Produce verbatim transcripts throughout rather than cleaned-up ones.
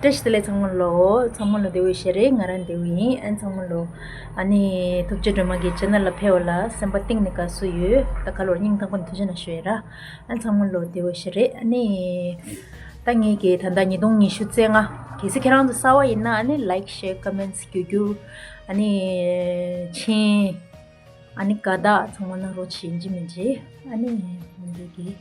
བཀྲ་ཤིས་བདེ་ལེགས་ཚང་མ་ལོ། ཚང་མ་ལོ་བདེ་པོ་ཞིག་རེད། ང་རང་བདེ་པོ་ཡིན། ཨ་ཚང་མ་ལོ། ཨ་ནི་ཐུགས་རྗེ་སྒྲོལ་མ་གི་ཆེ་ནལ་ལ་ཕེབས་པ་ལ་སེམས་པ་གཏིང་ནས་དགའ་བསུ་ཡོད། ད་ག་ལོར་སྙིང་ཐག་པ་ནས་ཐུགས་རྗེ་གནང་ཞུ་ཡ་ར། ཨ་ཚང་མ་ལོ་བདེ་པོ་ཞིག་རེད། ཨ་ནི་ད་ངེད་ཀྱི་ད་ལྟ་ཉིས་སྟོང་ཉི་ཤུ་རྩ་ལྔ། གལ་སྲིད་ཁྱེད་རང་ཚོ་གསར་པ་ཡིན་ན་ཨ་ནི་like, share, comments་རྒྱུ་རྒྱུ། ཨ་ནི་མཆན། ཨ་ནི་དགའ་རྟགས་ཚང་མ་གནང་རོགས་བྱེད། ཡིན་གཅིག་མིན་གཅིག་ཨ་ནི་འདི་གི།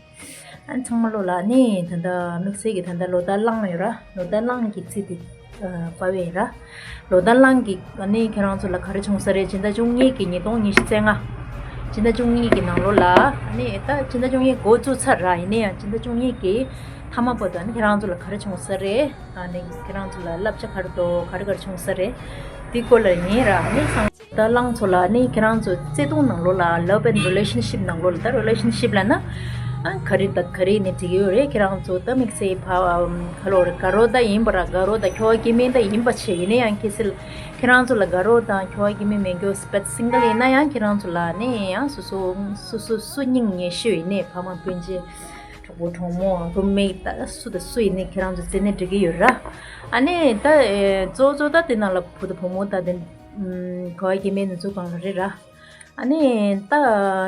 ཨ་ནི་ཚང་མ་ལོ་ལ་ཨ་ནི་ད་ལྟ་དམིགས་བསལ་གྱི་ད་ལྟ་ལོ་ཟླ་གླང་ཡོད་ར། ལོ་ཟླ་གླང་གི་རྩིས་དེ་ཨ་པ་བས་ར། ལོ་ཟླ་གླང་གི་ཨ་ནི་ཁྱེད་རང་ཚོ་ལ་ག་རེ་བྱུང་ས་རེད། སྤྱི་ཟླ་བཅུ་གཉིས་ཀྱི་ཉིས་སྟོང་ཉི་ཤུ་རྩ་ལྔ། སྤྱི་ཟླ་བཅུ་གཉིས་ཀྱི་ནང་ལོ་ལ་ཨ་ནི་ད་སྤྱི་ཟླ་བཅུ་གཉིས་འགོ་བཙུགས་ཚར་ར། ཡིན་ན་ཡང་སྤྱི་ཟླ་བཅུ་གཉིས་ཀྱི་མཐའ་མ་བར་དུ་ཨ་ནི་ཁྱེད་རང་ཚོ་ལ་ག་རེ་བྱུང་ས་རེད། ཨ་ནི་ཁྱེད་རང་ཚོ་ལ་བསླབ་བྱ་ག་རེ་འདུག་ག་རེ་ག་རེ་བྱུང་ས་རེད། དེ་སྐོར་ལ་ཡིན་ར། ཨ་ནི་སང་ད་གླང་ཚོ་ལ་ནི་ཁྱེད་རང་ཚོ་བརྩེ་དུང་ནང་ལོགས་ལ་love and relationship་ནང་ལོགས་ལ། ད་relationship་ལབ་ན་ཨ་ག་རེ་ད་ག་རེ་ནི་འགྲིག་གི་ཡོད་རེད། ཁྱེད་རང་ཚོ་ད་དམིགས་བསལ་ཕ་ག་ལོ་རེད། དགའ་རོགས་ད་ཡིན་པ་ར། དགའ་རོགས་ད་ཁྱོ་ག་སྐྱེ་དམན་ད་ཡིན་པ་བྱས། ཡིན་ན་ཡང་གལ་སྲིད་ཁྱེད་རང་ཚོ་ལ་དགའ་རོགས་དང་ཁྱོ་ག་སྐྱེ་དམན་མེད་མཁན་སྤེ་single་ཡིན་ན་ཡང་ཁྱེད་རང་ཚོ་ལ་ནི་ཡང་སོ་སོ་སོ་སོ་སུ་སྙིང་ཉེ་ཤོས་ཡིན་ནའི་ཕ་མ་སྤུན་མཆེད་གྲོགས་པོ་གྲོགས་མོ་རུམ་མེད་ད་སུ་དང་སུ་ཡིན་ནའི་ཁྱེད་རང་ཚོ་བརྩིས་ནས་འགྲིག་གི་ཡོད་ར། ཨ་ནི་ད་གཙོ་གཙོ་ད་དེ་ནང་ལ་བུ་དང་བུ་མོ་ད་དེ་ཁོ་གི་མེད་ནི་ཚོ་གང་ལ་རེད་ར། ཨ་ནི་ད་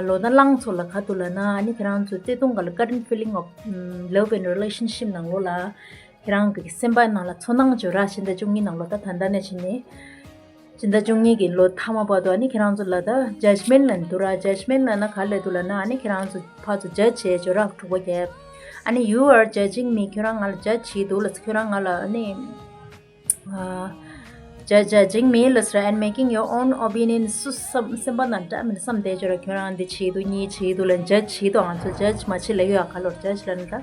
ལོ་ན་གླང་ཚོ་ལ་ག་དུ་ལ་ན་ཨ་ནི་ཁྱེད་རང་ཚོ་བརྩེ་དུང་ག་ལ་current feeling of love and relationship་ནང་ལོགས་ལ་ཁྱེད་རང་གི་སེམས་པ་ནང་ལ་ཚོར་སྣང་བྱོས་ར། སྤྱི་ཟླ་བཅུ་གཉིས་ནང་ལོ་ད་ད་ལྟ་ནས་བྱས་ནས་སྤྱི་ཟླ་བཅུ་གཉིས་ཀྱི་ལོ་མཐའ་མ་བར་དུ་ཨ་ནི་ཁྱེད་རང་ཚོ་ལ་ད་judgment་ལ་འདུག་ར། judgment་ལ་ན་ག་ལ་འདུག་ལ་ན་ཨ་ནི་ཁྱེད་རང་ཚོ་ཕར་ཚུར་judge་བྱས་བྱོས་ར། འཁྲུག་པ་རྒྱབ། ཨ་ནི་you are judging me། ཁྱོད་རང་ང་ལ་judge་བྱེད་འདུག་ལ། ཁྱོད་རང་ང་ལ་ཨ་ནི་ཨ་judge judging me་ལ་ཟེར་and making your own opinion། སུ་བསམ་སེམས་པ་ནང་འདྲ་མི་འདྲ་བསམ་བསྡད་བྱོས་ར། ཁྱོད་རང་འདི་བྱེད་འདུག་གཉིས་བྱེད་འདུག་ལ་judge་བྱེད་འདུག་ང་ཚོ་judge་མ་བྱེད་ལ་ཡོད་ཨ། ག་ལོར་judge་ལ་ནི་ད་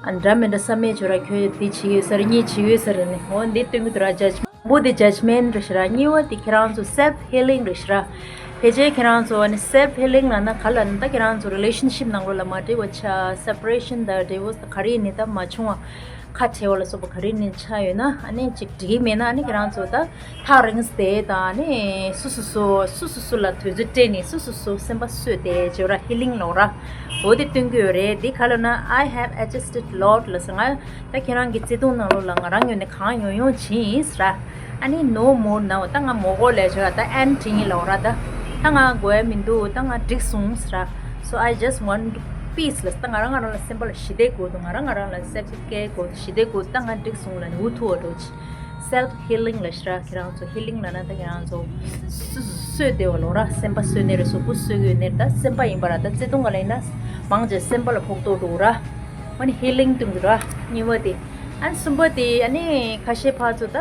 ཨ་འདྲ་མི་འདྲ་བསམ་མེད་བྱོས་ར། ཁྱོད་འདི་བྱེད་ཡོད་ས་རེད། གཉིས་བྱེད་ཡོད་ས་རེད་ནི། འོ་འདི་སྟོན་གི་འདུག་ར་judge། དང་པོ་དེ་judgment་རེད་ཤག་ར། གཉིས་པ་དེ་ཁྱེད་རང་ཚོ་self healing་རེད་ཤག་ར། ཕལ་ཆེར་ཁྱེད་རང་ཚོ་ཨ་ནི་self healing་ལབ་ན་ག་ལ་ནི་ད་ཁྱེད་རང་ཚོ་relationship་ནང་ལོགས་ལ་མ་འགྲིག་པ་ཆགས། separation་དང་divorce་དང་ག་རེ་ནི་ད་མ་བྱུང་བ་ཁ་བྲལ་བ་ལ་སོགས་པ་ག་རེ་ནི་ཆགས་ཡོད་ན་ཨ་ནི་ཅིག་འགྲིག་མེད་ན་ཨ་ནི་ཁྱེད་རང་ཚོ་ད་ཐག་རིང་སྟེ་ད་ཨ་ནི་སུ་སུ་སུ་སུ་སུ་སུ་ལ་དུས་ཚོད་སྤྲད་ནས་སུ་སུ་སུ་སེམས་པ་གསོས་ཏེ་བྱོས་ར། healing་ལབ་ར། འོ་དེ་སྟོན་གི་ཡོད་རེད། དེ་ག་ལ་ན་I have adjusted lot་ལ་ཟེར་ང་། ད་ཁྱེད་རང་གི་བརྩེ་དུང་ནང་ལོགས་ལ་ང་རང་ངོས་ནས་གང་ཡོང་ཡོང་བྱེད་ཡིན་ཟེར། ཨ་ནི་no more now། ད་ང་མོ་གོ་ལས་བྱོས་ར། ད་end་བྱེད་ཡིན་ལབ་ར། ད་ད་ང་དགོས་ཡ་མི་འདུག་ད་ང་འགྲིག་སོང་ཟེར། So I just want peace་ལ། ད་ང་རང་ང་རང་ལ་སེམས་པ་ལ་ཞི་བདེ་དགོས་འདུག་ང་རང་ང་རང་ལ་self care་དགོས་འདུག་ཞི་བདེ་དགོས་འདུག་ད་ང་འགྲིག་སོང་ལབ་ནས་འུ་ཐུག་པ་འགྲོ་ཆེ། self healing་ལབ་ཤག་ར། ཁྱེད་རང་ཚོ་healing་ལབ་ན་ད་ཁྱེད་རང་ཚོ་སུ་སུ་གསོས་བསྡད་པ་ལོ་ར། སེམས་པ་གསོས་ནས་རེད། གཟུགས་པོ་གསོས་ཡོད་ནས་ད་སེམས་པ་ཡིན་པ་ར། ད་བརྩེ་དུང་ག་ལ་ཡིན་ན་མང་ཆེ་སེམས་པ་ལ་ཕོག་ཐུག་འགྲོ་ར། ཨ་ནི་healing་གཏོང་གི་ར། གཉིས་པ་དེ། ཨ་ནི་གསུམ་པ་དེ་ཨ་ནི་ཁ་ཤས་ཕར་ཚུར་ད་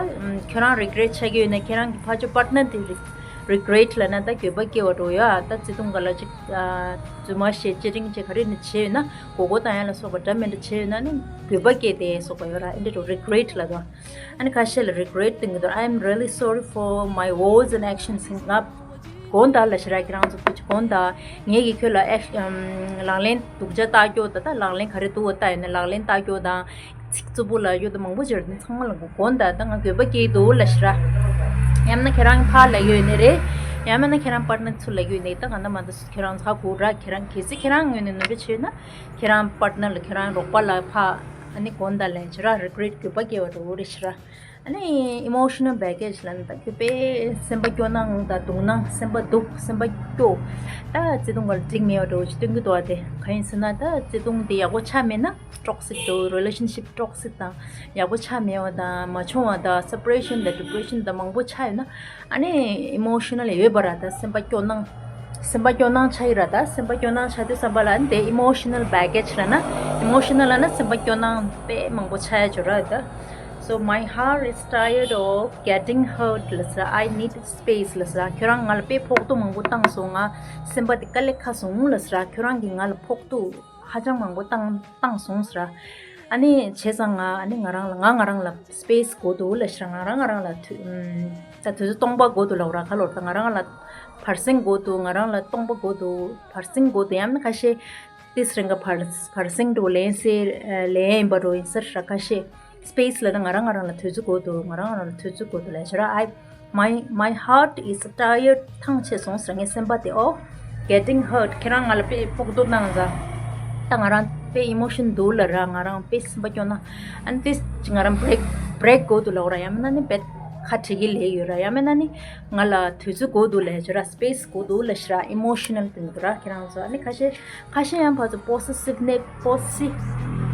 ཁྱོད་རང་regret་ཆགས་ཀྱི་ཡོད་ན་ཁྱེད་རང་གི་ཕར་ཕྱོགས་partner་དེ་regret་ལབ་ན་ད་འགྱོད་པ་སྐྱེ་བ་འགྲོ་ཡ། ད་བརྩེ་དུང་ག་ལ་ཅིག་རྫུན་མ་བཤད་ཅི་རིང་ཅིག་ག་རེ་ནི་བྱས་ཡོད་ན་མགོ་སྐོར་བཏང་ཡ་ལ་སོགས་པ་འདྲ་མི་འདྲ་བྱས་ཡོད་ན་ནི་འགྱོད་པ་སྐྱེ་དེ་སོགས་པ་ཡོད་ར། ཨེ་འདྲ་འགྲོ་regret་ལབ་དང་། ཨ་ནི་ཁ་ཤས་ལ་regret་གཏོང་གི་འདུག I'm really sorry for my words and actions། ང་དགོངས་དག་ལབ་ཤག་ར། ཁྱེད་རང་ཚོ་ཕུད་དགོངས་དག་ངེད་ཀྱིས་ཁྱོད་ལ་ཨེག་ལག་ལེན་སྡུག་ཅག་བལྟ་སྐྱོ་ད་ད་ལག་ལེན་ག་རེ་སྡུག་པ་བལྟ་ཡོད་ན་ལག་ལེན་བལྟ་སྐྱོ་དང་ཚིག་རྩུབ་པོ་ལབ་སྐྱོ་ད་མང་པོ་བྱས་ནས་ཚང་མ་ལ་དགོངས་དག་ད་ང་འགྱོད་པ་སྐྱེ་འདུག་ལབ་ཤག་ར། ཡང་ན་ཁྱེད་རང་ཕར་ལབ་ཡོད་ནི་རེད། ཡང་མིན་ན་ཁྱེད་རང་partner་ཚུར་ལབ་ཡོད་ནི་ད་གང་ལྟར་མ་ད་ཁྱེད་རང་ཚོ་ཧ་གོ་ར། ཁྱེད་རང་གལ་སྲིད་ཁྱེད་རང་ངོས་ནས་ནོར་འཁྲུལ་བྱས་ན་ཁྱེད་རང་partner་ལ་ཁྱེད་རང་རོགས་པ་ལ་ཕར་ཨ་ནི་དགོངས་དག་ལབ་ཤག་ར། regret་འགྱོད་པ་སྐྱེ་བ་འདྲ་བོ་རེད་ཤག་ར། ཨ་ནི་emotional baggage་ལབ་ན་ད་ཁྱོད་དཔེ་སེམས་པ་སྐྱོ་སྣང་དང་སྡུག་སྣང་སེམས་པ་སྡུག་སེམས་པ་སྐྱོ། ད་བརྩེ་དུང་ག་ལ་འགྲིག་མེད་པ་འདྲ་བོ་ཅིག་སྟོན་གྱི་འདུག་བ། དེ་གང་ཡིན་ཟེར་ན་ད་བརྩེ་དུང་དེ་ཡག་པོ་ཆགས་མེད་ན་toxic་འདུག relationship toxic་དང་ཡག་པོ་ཆགས་མེད་པ་དང་མ་བྱུང་བ་དང་separation་དང་depression་དང་མང་པོ་ཆགས་ཡོད་ན་ཨ་ནི་emotional་ཡོད་པ་ར། ད་སེམས་པ་སྐྱོ་སྣང་སེམས་པ་སྐྱོ་སྣང་ཆགས་ཡོད་ར། ད་སེམས་པ་སྐྱོ་སྣང་ཆགས་དུས་ཙམ་པ་ལ་ཨ་ནི་དེ་emotional baggage་ལབ་ན་emotional་ལབ་ན་སེམས་པ་སྐྱོ་སྣང་དཔེ་མང་པོ་ཆགས་ཡ་ཅིག་ར། ད So my heart is tired of getting hurt་ལབ་ཤག I need space་ལབ་ཤག་ཁྱོད་རང་ང་ལ་དཔེ་ཕོག་ཐུག་མང་པོ་བཏང་སོང་། ང་སེམས་པ་དེ་དཀའ་ལས་ཁག་སོང་ལབ་ཤག་ཁྱོད་རང་གིས་ང་ལ་ཕོག་ཐུག་ཧ་ཅང་མང་པོ་བཏང་བཏང་སོང་ཟེར། ཨ་ནི་བྱས་ཙང་ང་ཨ་ནི་ང་རང་ལ་ང་ང་རང་ལ་space་དགོས་འདུག་ལབ་ཤག་ང་རང་ང་རང་ལ་དུས་ད་དུས་ཚོད་སྟོང་པ་དགོས་འདུག་ལབ་ར། ག་ལོར་ད་ང་རང་ལ་བར་གསེང་དགོས་འདུག་ང་རང་ལ་སྟོང་པ་དགོས་འདུག་བར་གསེང་དགོས་འདུག་ཡང་ན་ཁ་ཤས་ཏིས་རིང་ག་བར་བར་གསེང་འགྲོ་ལེན་སེ་ལེན་ཡིན་པ་འགྲོ་ཡིན་ཟེར་ཤག་ཁ་ཤས་space་ལབ་ན་ང་རང་ང་རང་ལ་དུས་ཚོད་དགོས་འདུག་ང་རང་ང་རང་ལ་དུས་ཚོད་དགོས་འདུག་ལབ་ཤག་ར། I my my heart is tired ཐང་ཆད་སོང་ཟེར། ངའི་སེམས་པ་དེ་ཨོ་getting hurt ཁྱེད་རང་ང་ལ་དཔེ་ཕོག་ཐུག་གནང་ཟ། ད་ང་རང་དཔེ་emotion་འདུག་ལབ་ར། ང་རང་དཔེ་སེམས་པ་སྐྱོ་ན་ཨ་ནི་ཏིས་ང་རང་break break དགོས་འདུག་ལབ་ར། ཡང་མིན་ན་ནི་རྦད་ཁ་བྲལ་གྱི་ལས་ཡོད་ར། ཡང་མིན་ན་ནི་ང་ལ་དུས་ཚོད་དགོས་འདུག་ལབ་ཡ་ཅིག་ཡོད་ར། space དགོས་འདུག་ལབ་ཤི་ར། emotional དེ་འདུག་ར། ཁྱེད་རང་ཚོ་ཨ་ནི་ཁ་ཤས་ཁ་ཤས་ཡང་ཕར་ཚུར་possessiveness possessive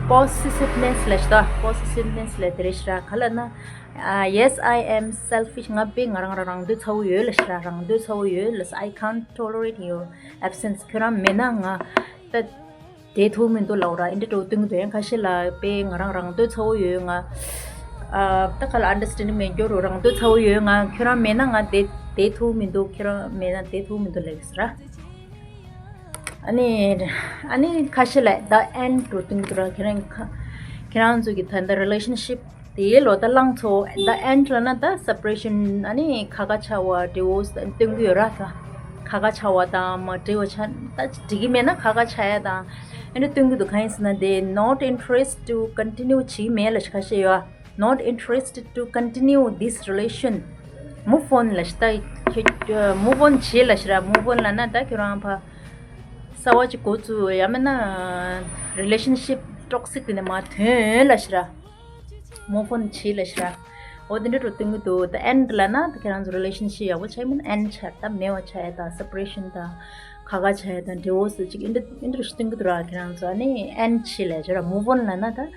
possessiveness ལབ་ཤི་ད། possessiveness ལབ་དེ་རེད་ཤི་ར། ག་ལབ་ན། ཨ། yes, I am selfish. ང་དཔེ་ང་རང་རང་རང་འདོད་ཚ་བོ་ཡོད་ལབ་ཤི་ར། རང་འདོད་ཚ་བོ་ཡོད་ལབ་ཤི། I can't tolerate your absence. ཁྱོད་རང་མེད་ན་ང་ད་བསྡད་ཐུབ་མི་འདུག་ལབ་ར། འདི་འདྲ་འདྲ་བོ་སྟོན་གྱི་འདུག་ཡང་ཁ་ཤས་ལ་དཔེ་ང་རང་རང་འདོད་ཚ་བོ་ཡོད། ང་ཨ་ད་ག་ལ་understanding མེད་རྒྱུ་རུ་རང་འདོད་ཚ་བོ་ཡོད། ང་ཁྱོད་རང་མེད་ན་ང་བསྡད་བསྡད་ཐུབ་མི་འདུག་ཁྱོད་རང་མེད་ན་བསྡད་ཐུབ་མི་འདུག་ལབ་ཀྱི་ཟེར་ར། ཨ་ནི་ཨ་ནི་ཁ་ཤས་ལ་the end འདྲ་བོ་སྟོན་གྱི་འདུག་ར། ཁྱེད་རང་ཁ་ཁྱེད་རང་ཚོ་གི་ད་ལྟ་relationship དེའི་ལོ་ད་བླངས་ཚོ། the end ལབ་ན་ད་separation ཨ་ནི་ཁ་ཁ་ཆགས་པ་divorce སྟོན་གྱི་ཡོད་ར། ད་ཁ་ཁ་ཆགས་པ་དང་མ་འགྲིག་པ་ཆགས་ད་འགྲིག་གི་མེད་ན་ཁ་ཁ་ཆགས་ཡ་དང་ཨ་ནི་སྟོན་གྱི་འདུག་གང་ཡིན་ཟེར་ན་they not interest to continue བྱེད་ཀྱི་མེད་ལབ་ཤི་ཁ་ཤས་ཡོད། not interested to continue this relation, move on ལབ་ཤི་ད། ཁྱེད་move on བྱེད་ལབ་ཤི་ར། move on ལབ་ན་ད་ཁྱོད་རང་ཕར་གསར་པ་ཅིག་འགོ་བཙུགས། ཡང་མིན་ན་relationship toxic དེ་ནས་མར་ཐོན་ལབ་ཤི་ར། move on བྱེད་ལབ་ཤི་ར། འོ་དེ་འདྲ་འདྲ་བོ་སྟོན་གྱི་འདུག the end ལབ་ན་ད་ཁྱེད་རང་ཚོ་relationship ཡག་པོ་ཆགས་མིན་end ཆགས་ད་མེད་པ་ཆགས་ཡ་ད་separation ད་ཁ་ཁ་ཆགས་ཡ་ད་divorce ཅིག་འདི་འདྲ་འདི་འདྲ་ཞིག་སྟོན་གྱི་འདུག་ར། ཁྱེད་རང་ཚོ་ཨ་ནི་end བྱེད་ལབ་ཤི་ར། move on ལབ་ན་ད་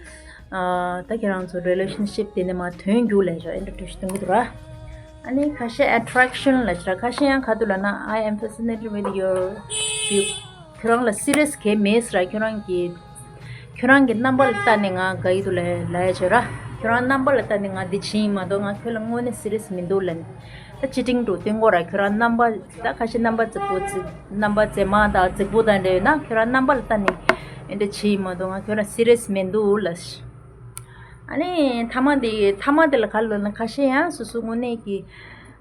ཨ་ད་ཁྱེད་རང་ཚོ་relationship དེ་ནས་མར་ཐོན་རྒྱུ་ལབ་ཤི་ར། འདི་འདྲ་འདི་འདྲ་ཞིག་སྟོན་གྱི་འདུག་ར། ཨ་ནི་ཁ་ཤས་attraction ལབ་ཤི་ར། ཁ་ཤས་ཡང་ག་འདུག་ལབ་ན། I am fascinated with your view. ཁྱོད་རང་ལ་serious གང་ཡང་མེད་ཟེར་ར། ཁྱོད་རང་གི་ཁྱོད་རང་གི་རྣམ་པ་ལ་ལྟ་ནས་ང་དགའ་ཡི་འདུག་ལབ་ལབ་ཡ་ཅིག་ཡོད་ར། ཁྱོད་རང་རྣམ་པ་ལ་ལྟ་ནས་ང་འདི་བྱེད་ཡིན་མ་གཏོགས་ང་ཁྱོད་ལ་དངོས་གནས་serious མི་འདུག་ལབ་ནས། ད་cheating འདྲ་བོ་སྟོན་གྱི་ཡོད་ར། ཁྱོད་རང་རྣམ་པ་ད་ཁ་ཤས་རྣམ་པ་རྫིག་པོ་རྫིག་རྣམ་པ་མཛེས་མ་དང་རྫིག་པོ་དང་འདྲ་ཡོད་ན་ཁྱོད་རང་རྣམ་པ་ལ་ལྟ་ནས་ཨེ་འདྲ་བྱེད་ཡིན་མ་གཏོགས་ང་ཁྱོད་རང་serious མི་འདུག་ལབ་ཤི། ཨ་ནི་མཐའ་མ་དེ་མཐའ་མ་དེ་ལ་ག་རེ་ལབ་ན་ཁ་ཤས་ཡང་སོ་སོ་དངོས་གནས་ཀྱི་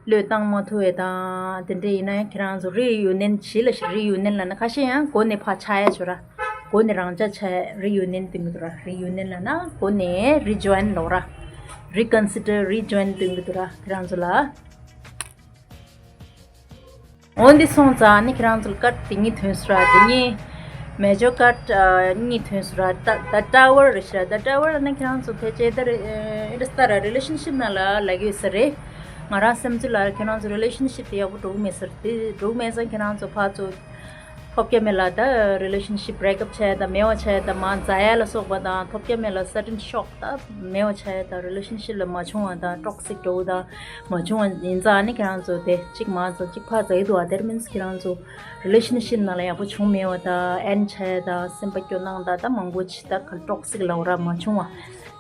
བློས་བཏང་མ་ཐུབ་པ་དང་དེ་འདྲ་ཡིན་ན་ཡང་ཁྱེད་རང་ཚོ་reunion བྱེད་ལབ་ཤི། reunion ལབ་ན་ཁ་ཤས་ཡང་མགོ་ནས་ཕར་ཆག་ཡ་ཅིག་ཡོད་ར། མགོ་ནས་རང་འཇགས་ཆགས་ཡ་reunion སྟོན་གྱི་འདུག་ར། reunion ལབ་ན་མགོ་ནས་rejoin ལབ་ར། reconsider rejoin སྟོན་གྱི་འདུག་ར། ཁྱེད་རང་ཚོ་ལ། འོ་འདི་སོང་ཙང་ནི་ཁྱེད་རང་ཚོ་ལ་card དེ་གཉིས་ཐོན་སོང་ར། དེ་གཉིས་major card གཉིས་ཐོན་སོང་ར། the the tower རེད་ཤི་ར། the tower ལབ་ན་ཁྱེད་རང་ཚོ་ཕལ་ཆེར་ད་རེ་ཨེ་འདྲ་ས་ར་relationship ནང་ལ་ལབ་ཀྱི་ཡོད་ས་རེད། ང་རང་སེམས་ཚོད་ལ་ཁྱེད་རང་ཚོ་relationship དེ་ཡག་པོ་འགྲོ་གི་མེད་ས་རེད། དེ་འགྲོ་གི་མེད་ཙང་ཁྱེད་རང་ཚོ་ཕར་ཚུར་ཐོབ་རྒྱ་མེད་ལ་ད་relationship break up བྱས་དང་མེད་པ་བྱས་དང་མར་འཛག་ཡ་ལ་སོགས་པ་དང་ཐོབ་རྒྱ་མེད་ལ་sudden shock ད་མེད་པ་བྱས་དང་relationship ལ་མ་བྱུང་བ་དང་toxic འགྲོ་བ་དང་མ་བྱུང་བ་ཡིན་ཙང་ནི་ཁྱེད་རང་ཚོ་དེ་གཅིག་མར་འཛག་གཅིག་ཕར་འཛག་གི་འདུག་བ། that means ཁྱེད་རང་ཚོ་relationship ནང་ལ་ཡག་པོ་བྱུང་མེད་པ་དང་end བྱས་དང་སེམས་པ་སྐྱོ་སྣང་དང་ད་མང་པོ་ཅིག་ད་ག་toxic ལབ་ར་མ་བྱུང་བ།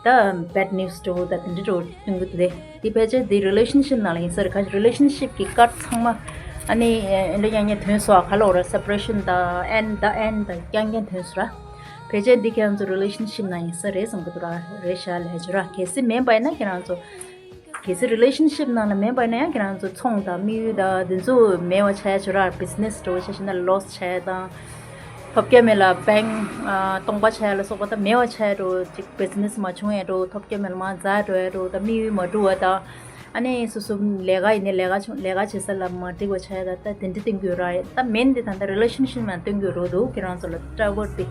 ད་bad news འགྲོ་ད་དེ་འདྲ་འགྲོ་སྟོན་གྱི་འདུག་སྟེ། དེ་ཕལ་ཆེར་དེ་relationship ནང་ལ་ཡིན་ས་རེད། ག་relationship གི་card ཚང་མ་ཨ་ནི་ཨེ་འདྲ་རྐྱང་རྐྱང་ཐོན་སོང་། ག་ལབ་ར་separation དང་end ད་end ད་རྐྱང་རྐྱང་ཐོན་སོང་ར། ཕལ་ཆེར་འདི་ཁྱེད་རང་ཚོ་relationship ནང་ཡིན་ས་རེད་བསམ་གྱི་འདུག་ར། རེད་ཤག་ལབ་ཀྱི་ཡོད་ར། གལ་སྲིད་མེད་པ་ཡིན་ན་ཁྱེད་རང་ཚོ་གལ་སྲིད་relationship ནང་ལ་མེད་པ་ཡིན་ན་ཡང་ཁྱེད་རང་ཚོ་ཚོང་དང་དམིགས་ཡུལ་དང་དེ་ཚོ་མེད་པ་ཆགས་ཡ་ཅིག་ཡོད་ར། business འགྲོ་བ་ཆ་བཞག་ན་loss ཆགས་ཡ་དང་། ཐོབ་རྒྱ་མེད་ལ་bank ཨ་སྟོང་པ་ཆགས་ཡ་ལ་སོགས་པ་ད་མེད་པ་ཆགས་ཡ་འགྲོ། ཅིག་business མ་བྱུང་ཡ་འགྲོ། ཐོབ་རྒྱ་མེད་ལ་མར་འཛག་འགྲོ་ཡ་འགྲོ། ད་དམིགས་ཡུལ་མ་འགྲུབ་པ་དང་། ཨ་ནི་སོ་སོ་ལས་ཀ་ཡིན་ནའི་ལས་ཀ་བྱུང་ལས་ཀ་བྱེད་ས་ལ་མ་འགྲིག་པ་ཆགས་ཡ་ད་ད་དེ་འདྲ་སྟོན་གྱི་ཡོད་ར། ད་main དེ་ད་ལྟ་relationship ནང་སྟོན་གྱི་ཡོད་ར་འདུག་ཁྱེད་རང་ཚོ་ལ་tower དེ།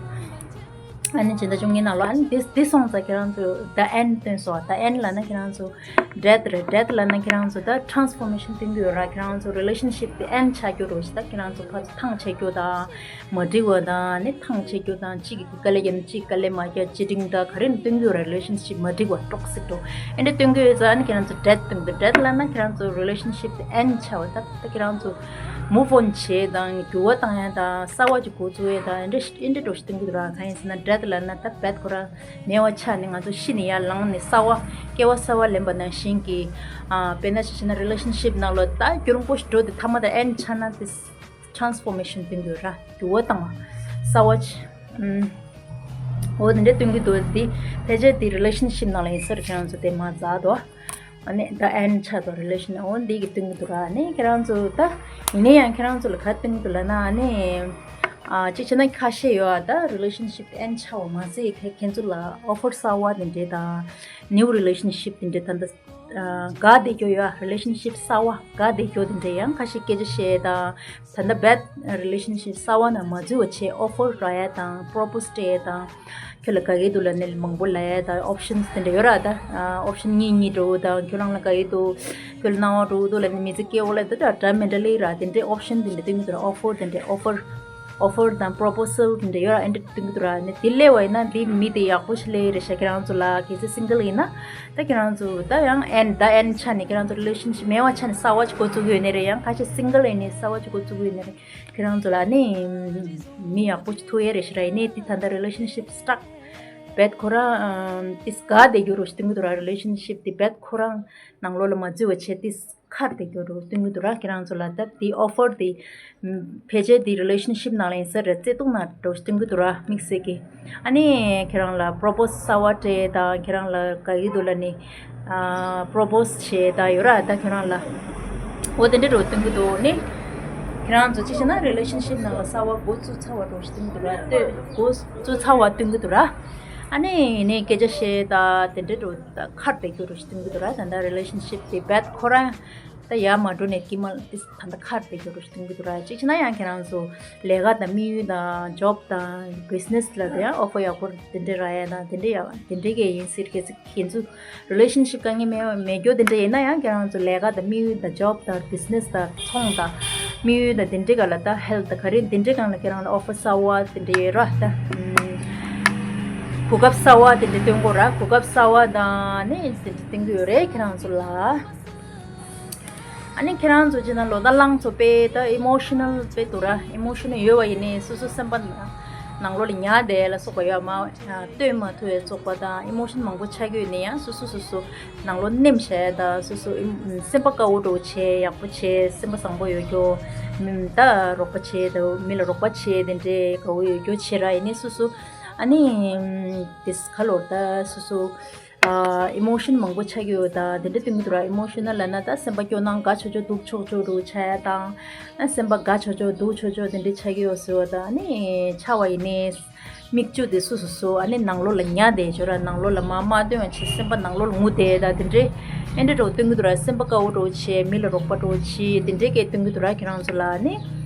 ཨ་ནི་སྤྱི་ཟླ་བཅུ་གཉིས་ནང་ལོ་ཨ་ནི་འདི་འདི་སོང་ཙང་ཁྱེད་རང་ཚོ་the end སྟོན་སོང་། the end ལབ་ན་ཁྱེད་རང་ཚོ་death རེད། death ལབ་ན་ཁྱེད་རང་ཚོ་ད་transformation སྟོན་གྱི་ཡོད་ར། ཁྱེད་རང་ཚོ་relationship དེ་end ཆགས་རྒྱུ་རེད་ཤག་ད་ཁྱེད་རང་ཚོ་ཕར་ཚུར་ཐང་ཆད་རྒྱུ་དང་མ་འགྲིག་པ་དང་ནི་ཐང་ཆད་རྒྱུ་དང་གཅིག་གིས་དཀའ་ལས་བརྒྱབ་ན་གཅིག་དཀའ་ལས་མ་རྒྱག cheating དང་ག་རེ་ནི་སྟོན་གྱི་ཡོད་ར། relationship མ་འགྲིག་པ་toxic འགྲོ་ཨེ་འདྲ་སྟོན་གྱི་ཡོད་ཙང་ཨ་ནི་ཁྱེད་རང་ཚོ་death སྟོན་གྱི་འདུག death ལབ་ན་ཁྱེད་རང་ཚོ་relationship དེ་end ཆགས་པ། ད་ད་ཁྱེད་རང་ཚོ་move on བྱེད་དང་འགྱུར་བ་བཏང་ཡ་དང་གསར་པ་ཅིག་འགོ་བཙུགས་ཡ་དང་ཨེ་འདྲ་ཨེ་འདྲ་འགྲོ་ཞིག་སྟོན་གྱི་འདུག་ར། གང་ཡིན་ཟེར་ན་death ལབ་ན་ད་bad ཁོ་རང་མེད་པ་ཆགས་ནས་ང་ཚོ་ཤི་ནས་ཡར་ལངས་ནས་གསར་པ་སྐྱེ་བ་གསར་པ་ལེན་པ་ནང་བཞིན་གྱི། ཨ་དཔེར་ན་ཆ་བཞག་ན་relationship ནང་ལོ་ད་རྒྱུན་རིང་པོ་ཞིག་འགྲོ་དེ་མཐའ་མ་ད་end ཆགས་ན་དེ་transformation སྟོན་གྱི་ཡོད་ར། འགྱུར་བ་བཏང་བ་གསར་པ་ཅིག་ཨུམ། འོ་དེ་འདྲ་སྟོན་གྱི་འདུག་དེ་ཕལ་ཆེར་དེ་relationship ནང་ལ་ཡིན་ས་རེད། ཁྱེད་རང་ཚོ་དེ་མར་འཛག་དོ། ཨ་ནི་ད་end ཆགས་དོ་relation འོ་འདི་གི་སྟོན་གྱི་འདུག་ར། ཨ་ནི་ཁྱེད་རང་ཚོ་ད་ཡིན་ན་ཡང་ཁྱེད་རང་ཚོ་ལ་ག་སྟོན་གྱི་འདུག་ལབ་ན་ཨ་ནི། ཨ་གཅིག་བྱས་ན་ཁ་ཤས་ཡོད་ཨ་ད་relationship end ཆགས་པ་མ་ཟད་ཁྱེད་ཁྱེད་ཚོ་ལ་offer གསར་པ་དེ་འདྲས་དང་new relationship དེ་འདྲས་ད་ད། དགའ་བསྡད་རྒྱུ་ཡོད། རི་ལེ་ཤན་ཤིབ་གསར་བ་དགའ་བསྡད་རྒྱུ་དེ་འདྲ་ཡང་ཁ་ཤས་སྐད་ཆ་བཤད་དང་། ད་ལྟ་བེད་རི་ལེ་ཤན་ཤིབ་གསར་བ་ནང་མ་འཛུལ་བ་བྱས་ཨོ་ཕར་རག་ཡ་དང་པོ་རོ་པོ་སི་སྤྲད་ཡ་དང་། ཁྱོད་ལ་དགའ་གི་འདུག་ལབ་ནས་མང་པོ་ལབ་ཡ་དང་ཨོབ་ཤན་དེ་འདྲ་ཡོད་ར། ད་ཨོབ་ཤན་གཉིས་གཉིས་འགྲོ་དང་ཁྱོད་རང་ལ་དགའ་གི་འདུག་ཁྱོད་ལ་སྣང་བ་འགྲོ་གི་འདུག་ལབ་ནས་མི་ཚེ་སྐྱེལ་འོ་ལབ་ད་ད་འདྲ་མི་འདྲ་ལི་ར་དེ་འདྲའི་ཨོབ་ཤན་དེ་འདྲ་སྟོན་གི་འདུག་ར། ཨོ་ཕར་དེ་འདྲ་ཨོ་ཕར་ཨོ་ཕར་དང་པོ་རོ་པོ་སལ་དེ་འདྲ་ཡོད་ར། ཨེ་འདྲ་སྟོན་གི་འདུག་ར། ནས་དེ་སླེབས་པ་ཡིན་ན་དེ་མི་དེ་ཡག་པོ་ཞིག་སླེབས་རེད་ཤག་ཁྱེད་རང་ཚོ་ལ་གལ་སྲིད་སིང་གལ་ཡིན་ན། ད་ཁྱེད་རང་ཚོ་ད་ཡང་ཨེན་ད་ཨེན་ཆ་ནས་ཁྱེད་རང་ཚོ་རི་ལེ་ཤན་ཤིབ་མེད་པ་ཆ་ནས་གསར་བ་ཅིག་འགོ་བཙུགས་ཡོད་ནི་རེད། ཡང་ཁ་ཤས་སིང་གལ་ཡིན་ནས་གསར་བ་ཅིག་འགོ་བཙུགས་ཡོད་ནི་རེད། ཁྱེད་རང་ཚོ་ལ་ནི་མི་ཡག་པོ་ཅིག་ཐུག་ཡས་རེད་ཤག་ར། ཡིན་ནའི་དེ་ད་ལྟ་རི་ལེ་ཤན་ཤིབ་སི་ཊག་བེད་ཁོ་རང་དེ་དགའ་བསྡད་རྒྱུ་རོ་ཞིག་སྟོན་གི་འདུག་ར། རི་ལེ་ཤན་ཤིབ་དེ་བེད་ཁོ་རང་ནང་ལོགས་ལ་མ་འཛུལ་བ་བྱས་དེ། ཁར་དེ་གྱོ་རུ་སྟོན་གི་འདུག་ར། ཁྱེད་རང་ཚོ་ལ་ད་དེ་ཨོ་ཕར་དེ་ཕལ་ཆེར་དེ་རི་ལེ་ཤན་ཤིབ་ནང་ལ་ཡིན་ས་རེད། བརྩེ་དུང་ནང་འགྲོ་སྟོན་གི་འདུག་ར། དམིགས་བསལ་གི་ཨ་ནི་ཁྱེད་རང་ལ་པོ་རོ་པོ་སལ་གསར་བ་སྤྲད་དང་ཁྱེད་རང་ལ་དགའ་གི་འདུག་ལབ་ནི་པོ་རོ་པོ་སི་བྱས་དང་ཡོད་ར། ད་ཁྱེད་རང་ལ་འོ་དེ་འདྲ་རུ་སྟོན་གི་འདུག་ནི་ཁྱེད་རང་ཚོ་ཅི་བྱས་ན་རི་ལེ་ཤན་ཤིབ་ནང་ལ་གསར་བ་འགོ་བཙུགས་ཚར་བ་འགྲོ་སྟོན་གི་འདུག་ར། ལྟོས་འགོ་བཙུགས་ཚར་བ་སྟོན་གི་འདུག་ར། ཨ་ནི་ནི་སྐད་ཆ་བཤད་དང་དེ་འདྲ་རུ་ད་ཁར་དེ་གྱོ་རུ་སྟོན་གི་འདུག་ར། ད་ད་རི་ལེ་ཤན་ཤིབ་དེ་བེད་ཁོ་རང་ད་ཡར་མ་འགྲོ་ནས་ཀྱི་མ་ཏིས་ད་ད་ཁར་དེ་གྱོ་རུ་སྟོན་གི་འདུག་ར། གཅིག་བྱས་ན་ཡང་ཁྱེད་རང་ཚོ་ལས་ཀ་དང་དམིགས་ཡུལ་དང་ཇོབ་དང་བི་ཟི་ནེ་སི་ལ་དེ་ཡང་ཨོ་ཕར་ཡག་པོ་དེ་འདྲ་རག་ཡ་དང་དེ་འདྲ་ཡག་དེ་འདྲ་གས་ཡིན་སྲིད། གལ་སྲིད་ཁྱེད་ཚོ་རི་ལེ་ཤན་ཤིབ་དཀའ་ངལ་མེད་མེད་རྒྱུ་དེ་འདྲ་ཡིན་ན་ཡང་ཁྱེད་རང་ཚོ་ལས་ཀ་དང་དམིགས་ཡུལ་དང་ཇོབ་དང་བི་ཟི་ནེ་སི་དང་ཚོང་དང་དམིགས་ཡུལ་དང་དེ་འདྲ་ག་ལ་ད་ཧེལ་ཐི་དང་ག་རེ་དེ་འདྲ་གང་ལ་ཁྱེད་རང་ལ་ཨོ་ཕར་གསར་བ་དེ་འདྲ་ཡོད་ར། ད་གོ་སྐབས་གསར་བ་དེ་འདྲ་སྟོན་གོ་ར། གོ་སྐབས་གསར་བ་དང་ནི་དེ་འདྲ་སྟོན་གི་ཡོད་རེད་ཁྱེད་རང་ཚོ་ལ། ཨ་ནི་ཁྱེད་རང་ཚོ་ཅི་ན་ལོ་ད་ལང་ཚོ་དཔེ་ད་ཨི་མོ་ཤི་ནལ་དཔེ་འདུག་ར། ཨི་མོ་ཤི་ནལ་ཡོད་པ་ཡིན་ནའི་སོ་སོ་སེམས་པ་ནང་ལོགས་ལ་ཉར་བསྡད་ལ་སོགས་པ་ཡོད་མ་སྟོན་མ་ཐུབ་པའི་སོགས་པ་དང་ཨི་མོ་ཤན་མང་པོ་ཆགས་ཀྱི་ཡོད་ནའི་ཡང་སོ་སོ་སོ་སོ་ནང་ལོགས་ནེམ་བྱས་དང་སོ་སོ་ཨི་སེམས་པ་དཀར་པོ་འདྲ་བོ་བྱས་ཡག་པོ་བྱས་སེམས་པ་བཟང་པོ་ཡོད་རྒྱུ་ད་རོགས་པ་བྱས་དང་མི་ལ་རོགས་པ་བྱས་དེ་འདྲའི་དགའ་པོ་ཡོད་རྒྱུ་བྱས་ར། ཡིན་ནའི་སོ་སོ་ཨ་ནི་དེ་ཁ་ལོར་ད་སོ་སོ། ཨི་མོ་ཤན་མང་པོ་ཆགས་ཀྱི་ཡོད་ད་དེ་འདྲ་སྟོན་གྱི་འདུག་ར། ཨི་མོ་ཤན་ལབ་ན་ད་སེམས་པ་སྐྱོ་སྣང་དགའ་ཆོག་ཆོག་སྡུག་ཆོག་ཆོག་འདྲ་བོ་ཆགས་ཡ་དང་། ཨ་སེམས་པ་དགའ་ཆོག་ཆོག་སྡུག་ཆོག་ཆོག་དེ་འདྲ་ཆགས་ཀྱི་ཡོད་ཟེར་བ་ད་ཨ་ནི་ཆགས་པ་ཡིན་ནའི་མིག་ཆུ་དེ་སོ་སོ་སོ་ཨ་ནི་ནང་ལོགས་ལ་ཉར་བསྡད་ཆོག་ར། ནང་ལོགས་ལ་མ་མ་སྟོན་པ་བྱས་སེམས་པ་ནང་ལོགས་ལ་ངུ་བསྡད་ད་དེ་འདྲའི་ཨེ་འདྲ་འདྲ་བོ་སྟོན་གྱི་འདུག་ར། སེམས་པ་དཀར་པོ་འདྲ་བོ་བྱས་མི་ལ་རོགས་པ་འདྲ་བོ་བྱས་དེ་འདྲའི་སྐད་སྟོན་གྱི་འདུག་ར། ཁྱེད་རང་ཚོ་ལ་ཨ་ནི།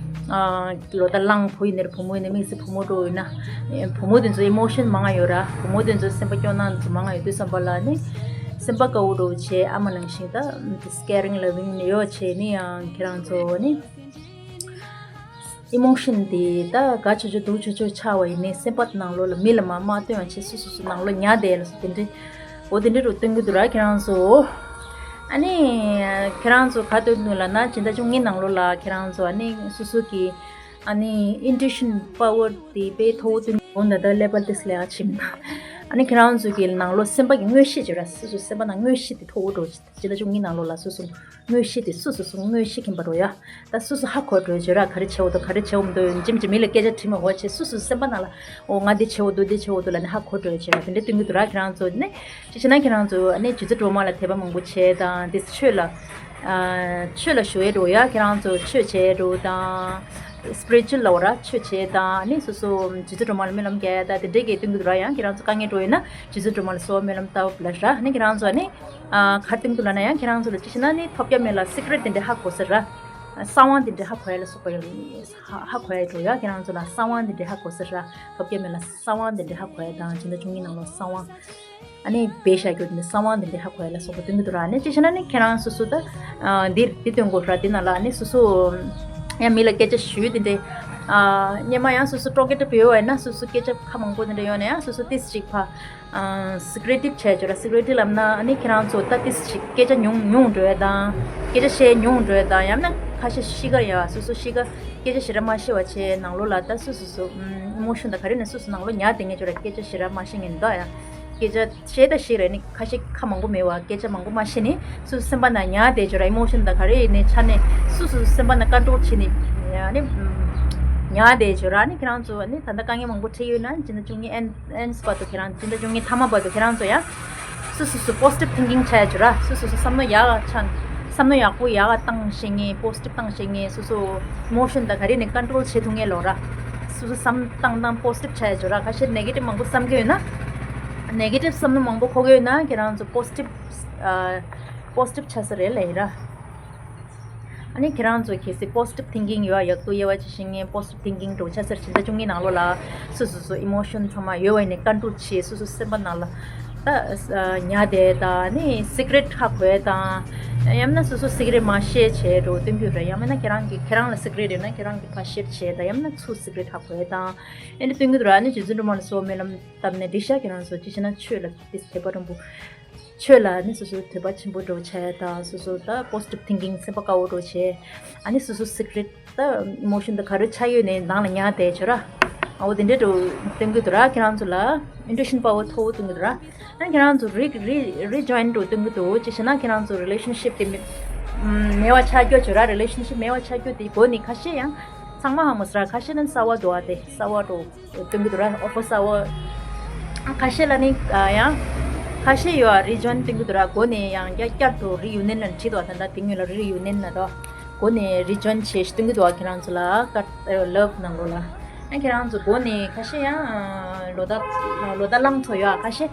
ལོ་ད་གླང་བུ་ཡིན་ནའི་བུ་མོ་ཡིན་ནའི་དམིགས་བསལ་བུ་མོ་འདྲ་བོ་ཡིན་ན། བུ་མོ་དེ་ཚོ་ཨི་མོ་ཤན་མང་ང་ཡོད་ར། བུ་མོ་དེ་ཚོ་སེམས་པ་སྐྱོ་སྣང་དེ་ཚོ་མང་ང་ཡོད་དུས་ཙམ་པ་ལ་ནི། སེམས་པ་དཀར་པོ་འདྲ་བོ་བྱས་ཨ་མ་ནང་བཞིན་ད་ཀེ་རིང་ལ་བིང་ནི་ཡོད་བྱས་ནི་ཡང་ཁྱེད་རང་ཚོ་ནི། ཨི་མོ་ཤན་དེ་ད་དགའ་ཆོག་ཆོག་སྡུག་ཆོག་ཆོག་ཆགས་པ་ཡིན་ནའི་སེམས་པ་ནང་ལོགས་ལ་མི་ལ་མ་མ་སྟོན་པ་བྱས་སོ་སོ་སོ་ནང་ལོགས་ཉར་བསྡད་ལ་སོ་དེ་འདྲའི། འོ་དེ་འདྲའི་རུ་སྟོན་གྱི་འདུག་ར་ཁྱེད་རང་ཚོ། ཨ་ནི། ཁྱེད་རང་ཚོ་ག་འདོད་འདུག་ལབ་ན་སྤྱི་ཟླ་བཅུ་གཉིས་ནང་ལོགས་ལ་ཁྱེད་རང་ཚོ་ཨ་ནི་སོ་སོ་གི་ཨ་ནི་ཨིན་ཊུ་ཨི་ཤན་པ་ཝར་དེ་དཔེ་མཐོ་བོ་སྟོན་གྱི་འདུག་ད་ལེ་བལ་ཏིས་ལས་ཨ་ཆིམ། ཨ་ནི་ཁྱེད་རང་ཚོ་གི་ནང་ལོགས་སེམས་པ་གི་མངོན་ཤེས་བྱོས་ར། སོ་སོ་སེམས་པ་ནང་མངོན་ཤེས་དེ་མཐོ་བོ་འགྲོ་སྤྱི་ཟླ་བཅུ་གཉིས་ནང་ལོགས་ལ་སོ་སོ་མངོན་ཤེས་དེ་སོ་སོ་སོ་མངོན་ཤེས་མཁན་པ་འགྲོ་ཡ། ད་སོ་སོ་ཧ་གོ་འགྲོ་བྱོས་ར། ག་རེ་བྱེད་འོ་དོ་ག་རེ་བྱེད་འོ་མི་འདུག་ཡིན་གཅིག་མིན་གཅིག་མི་ལ་སྐད་ཆ་དྲིས་མ་དགོས་བྱས་སོ་སོ་སེམས་པ་ནང་ལ། འོ་ང་འདི་བྱེད་འོ་འདུག་འདི་བྱེད་འོ་འདུག་ལབ་ནས་ཧ་གོ་འགྲོ་བྱས་ར། དེ་འདྲ་སྟོན་གྱི་འདུག་ར་ཁྱེད་རང་ཚོ་ནི། ཅི་བྱས་ན་ཁྱེད་རང་ཚོ་ཨ་ནི་སྒྱུ་རྩལ་སྒྲོལ་མ་ལ་དད་པ་མང་པོ་བྱས་དང་དེ་ཆོས་ལ། ཨ་ཆོས་ལ་ཞུགས་ཡས་འགྲོ་ཡ་ཁྱེད་རང་ཚོ་ཆོས་བྱས་འགྲོ་དང་། སི་པི་རི་ཅུ་ལ་འོ་ར་ཆོས་བྱས་དང་ཨ་ནི་སོ་སོ་སྒྱུ་རྩལ་སྒྲོལ་མ་ལ་སྨོན་ལམ་རྒྱག་ཡ་དང་དེ་འདྲའི་གི་སྟོན་གྱི་འདུག་ར། ཡང་ཁྱེད་རང་ཚོ་དཀའ་ངལ་འགྲོ་ཡོད་ན་སྒྱུ་རྩལ་སྒྲོལ་མ་ལ་གསོལ་བ་སྨོན་ལམ་བཏབ་ལ་ར། ཨ་ནི་ཁྱེད་རང་ཚོ་ཨ་ནི། ཨ་ག་རེ་སྟོན་གྱི་འདུག་ལབ་ན་ཡང་ཁྱེད་རང་ཚོ་ལ་ཅི་བྱས་ན་ནི་ཐོབ་རྒྱ་མེད་ལ་སི་ཀི་རེཊ་དེ་འདྲ་ཧ་གོ་ས་ར། གསང་བ་དེ་འདྲ་ཧ་གོ་ཡ་ལ་སོགས་པ་ཡོད། ཧ་ཧ་གོ་ཡ་འགྲོ་ཡ་ཁྱེད་རང་ཚོ་ལ་གསང་བ་དེ་འདྲ་ཧ་གོ་ས་ར། ཐོབ་རྒྱ་མེད་ལ་གསང་བ་དེ་འདྲ་ཧ་གོ་ཡ་དང་སྤྱི་ཟླ་བཅུ་གཉིས་ནང་ལོགས་གསང་བ། ཨ་ནི་བེ་ཤ་རྒྱུ་དེ་འདྲ་གསང་བ་དེ་འདྲ་ཧ་གོ་ཡ་ལ་སོགས་པ་སྟོན་གྱི་འདུག་ར། ཨ་ནི་ཅི་བྱས་ན་ནི་ཁྱེད་རང་སོ་སོ་ད། ཨ་འདིར་འདི་སྟོན་དགོས་ར་འདི་ནང་ལ་ཨ་ནི་སོ་སོ། ཡང་མི་ལ་སྐད་ཆ་ཞུས་དེ་འདྲ། ཨ་སྙན་མ་ཡང་སོ་སོ་ཊོ་ཀེ་ཊིབ་ཡོད་པ་ཡིན་ན་སོ་སོ་སྐད་ཆ་ཁ་མང་པོ་དེ་འདྲ་ཡོད་ན་ཡང་སོ་སོ་ཏིས་ཅིག་ཕ། ཨ་སི་ཀི་རེ་ཊིབ་བྱས་བྱོས་ར། སི་ཀི་རེ་ཊིབ་ལབ་ན་ཨ་ནི་ཁྱེད་རང་ཚོ་ད་ཏིས་ཅིག་སྐད་ཆ་ཉུང་ཉུང་འགྲོ་ཡ་དང་། སྐད་ཆ་བཤད་ཉུང་འགྲོ་ཡ་དང་ཡང་ན་ཁ་ཤས་གཤིས་ཀ་ཡ་སོ་སོ་གཤིས་ཀ་སྐད་ཆ་ཞེ་དྲག་མ་བཤད་པ་བྱས་ནང་ལོགས་ལ་ད་སོ་སོ་སོ་ཨམ་ཨི་མོ་ཤན་དང་ག་རེ་ནས་སོ་སོ་ནང་ལོགས་ཉར་བསྡད་མཁན་བྱོས་ར། སྐད་ཆ་ཞེ་དྲག་མ་བཤད་མཁན་འདུག་ཡ། སྐད་ཆ་བཤད་ད་ཤེས་རེད་ནི་ཁ་ཤས་ཁ་མང་པོ་མེད་པ་སྐད་ཆ་མང་པོ་མ་བཤད་ནི་སོ་སོ་སེམས་པ་ནང་ཉར་བསྡད་བྱོས་ར། ཨི་མོ་ཤན་དང་ག་རེ་ཡིན་ནའི་ཆ་ནས་སོ་སོ་སེམས་པ་ནང་ཀོན་ཊོལ་བྱེད་ནི་ཡ་ནི་ཉར་བསྡད་བྱོས་ར། ནི་ཁྱེད་རང་ཚོ་ནི་ད་ལྟ་དཀའ་ངལ་མང་པོ་འཕྲད་ཡོད་ན་སྤྱི་ཟླ་བཅུ་གཉིས་ཨེན་ཨེན་བར་དུ་ཁྱེད་རང་སྤྱི་ཟླ་བཅུ་གཉིས་མཐའ་མ་བར་དུ་ཁྱེད་རང་ཚོ་ཡ་སོ་སོ་སོ་པོ་སི་ཊིབ་ཐིང་ཀིང་བྱས་བྱོས་ར། སོ་སོ་སོ་བསམ་བློ་ཡག་ཆ་བསམ་བློ་ཡག་པོ་ཡག་བཏང་ཤེས་ངེས། པོ་སི་ཊིབ་བཏང་ཤེས་ངེས། སོ་སོ་ཨི་མོ་ཤན་དང་ག་རེ་ནས་ཀོན་ཊོལ་བྱེད་ཐུབ་ངེས་ལོ་ར། སོ་སོ་བསམ་བཏང་བཏང་པོ་སི་ཊིབ་བྱས་བྱོས་ར། ཁ་ཤས་ནེ་གེ་ཊིབ་མང་པོ་བསམ་གི་ཡོད་ན། ནེ་གེ་ཊིབ་བསམ་བློ་མང་པོ་འཁོར་གི་ཡོད་ན་ཁྱེད་རང་ཚོ་པོ་སི་ཊིབ། ཨ། པོ་སི་ཊིབ་ཆགས་ས་རེད་ལབ་ཡིན་ར། ཨ་ནི་ཁྱེད་རང་ཚོ་གལ་སྲིད་པོ་སི་ཊིབ་ཐིང་ཀིང་ཡོད་ཡག་ཏུ་དབྱེ་བ་ཅིག་ཤེས་མཁན་པོ་སི་ཊིབ་ཐིང་ཀིང་འདྲ་བོ་ཆགས་ས་རེད། ཕྱི་ཟླ་བཅུ་གཉིས་ནང་ལོགས་ལ་སོ་སོ་སོ་ཨི་མོ་ཤན་ཚང་མ་ཡོད་པ་ཡིན་ནའི་ཀོན་ཊོལ་བྱེད། སོ་སོ་སེམས་པ་ནང་ལ་ད་ཉར་བསྡད་དང་ནི་སི་ཀི་རེཊ་ཧ་གོ་ཡས་དང་། ཡང་ན་སོ་སོ་སི་ཀི་རེཊ་མ་བཤད་བྱས་འདྲ་བོ་སྟོན་གྱི་རེད། ཡང་མིན་ན་ཁྱེད་རང་གི་ཁྱེད་རང་ལ་སི་ཀི་རེཊ་ཡོད་ན་ཁྱེད་རང་གིས་ཕར་བཤད་བྱས་དང་། ཡང་མིན་ན་ཚུར་སི་ཀི་རེཊ་ཧ་གོ་ཡས་དང་། ཨེ་འདྲ་སྟོན་གྱི་འདུག་ར། ཨ་ནི་རྗེ་བཙུན་སྒྲོལ་མ་ལ་སོགས་སྨོན་ལམ་བཏབ་ནས་འགྲིག་ཤག་ཁྱེད་རང་ཚོ་ཅི་བྱས་ན་ཆོས་ལ་ཏིས་དད་པ་རིན་པོ། ཆོས་ལ་ནི་སོ་སོའི་དད་པ་ཆེན་པོ་འདྲ་བོ་བྱས་དང་། སོ་སོ་ད་པོ་སི་ཊིབ་ཐིང་ཀིང་སེམས་པ་དཀར་པོ་འདྲ་བོ་བྱས། ཨ་ནི་སོ་སོ་སི་ཀི་རེཊ་ད་ཨི་མོ་ཤན་ད་ག་རེ་ཆགས་ཡོད་ནའི་ནང་ལ་ཉར་བསྡད་བྱོས་ར། ཨོ་དེ་འདྲའི་འདྲ་བོ་སྟོན་གྱི་འདུག་ར། ཁྱེད་རང་ཚོ་ལ་ཨིན་ཊུ་ཨི་ཤན་པ་ཝར་མཐོ་བོ་སྟོན་གྱི་འདུག་ར། ཨ་ནི་ཁྱེད་རང་ཚོ་རི་རི་རི་ཇོ་ཡིན་འདྲ་བོ་སྟོན་གྱི་འདུག་ཅི་བྱས་ན་ཁྱེད་རང་ཚོ་རི་ལེ་ཤན་ཤིབ་དེ་མེ་མེད་པ་ཆགས་རྒྱུ་བྱོས་ར། རི་ལེ་ཤན་ཤིབ་མེད་པ་ཆགས་རྒྱུ་དེའི་སྒོ་ནས་ཁ་ཤས་ཡང་ཚང་མ་ཧ་མ་སོང་ར། ཁ་ཤས་ནི་གསར་པ་འདུག་ཨ། དེ་གསར་པ་འདྲ་བོ་སྟོན་གྱི་འདུག་ར། ཨོ་ཕར་གསར་པ། ཁ་ཤས་ལ་ནི་ཡང་ཁ་ཤས་ཡོད་ཨ། རི་ཇོ་ཡིན་སྟོན་གྱི་འདུག་ར། སྒོ་ནས་ཡང་བསྐྱར་བསྐྱར་དུ་རི་ཡུ་ནི་ཡན་ལ་ཁྲིད་འདུག་ཨ། ད་ལྟ་དེ་སྔོན་ལ་རི་ཡུ་ནི་ཡན་ལ་འདུག་སྒོ་ནས་རི་ཇོ་ཡིན་བྱས་ཤིག་སྟོན་གྱི་འདུག་ཨ། ཁྱེད་རང་ཚོ་ལ་ཀ་ལབ་ནང་ལོགས་ལ། ཨ་ཁྱེད་རང་ཚོ་སྒོ་ནས་ཁ་ཤས་ཡང་ལོ་ཟླ་ལོ་ཟླ་ལངས་ཚོ་ཡོད་ཨ། ཁ་ཤས་